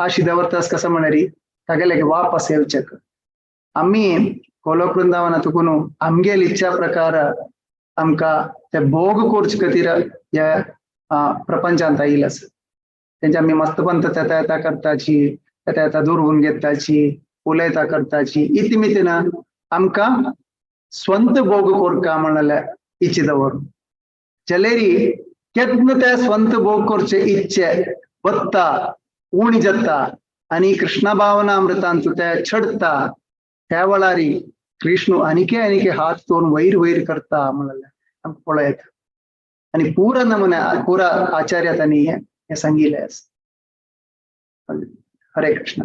आशी दवरतास कसं म्हणल्यार तागेले वापस येवचेक. आमी गोलोक वृंदावना तुकून आमगेल इच्छा प्रकार आमकां ते भोग करचे खातीर ह्या प्रपंचांत आयिल्ले आसा. तेंचे आमी मस्तपंत तेता येता करताची, तेता येता दुर्वून घेताची, उलयता करताची, इतिमितीन आमकां स्वंत भोग कोरका म्हणल्यार इच्छे दवर जलेरी केन्ना ते स्वंत भोग करचे इच्छे वत्ता उणी जाता आनी कृष्ण भावनामृतांतु ते छडता. त्या वेळारी कृष्ण अनिके अनिके हात तोन वैर वैर करता म्हणल्यार आमकां पळयता. आनी पुरा नमुने पुरा आचार्य तांणी हें सांगिल्लें आसा. हरे कृष्ण.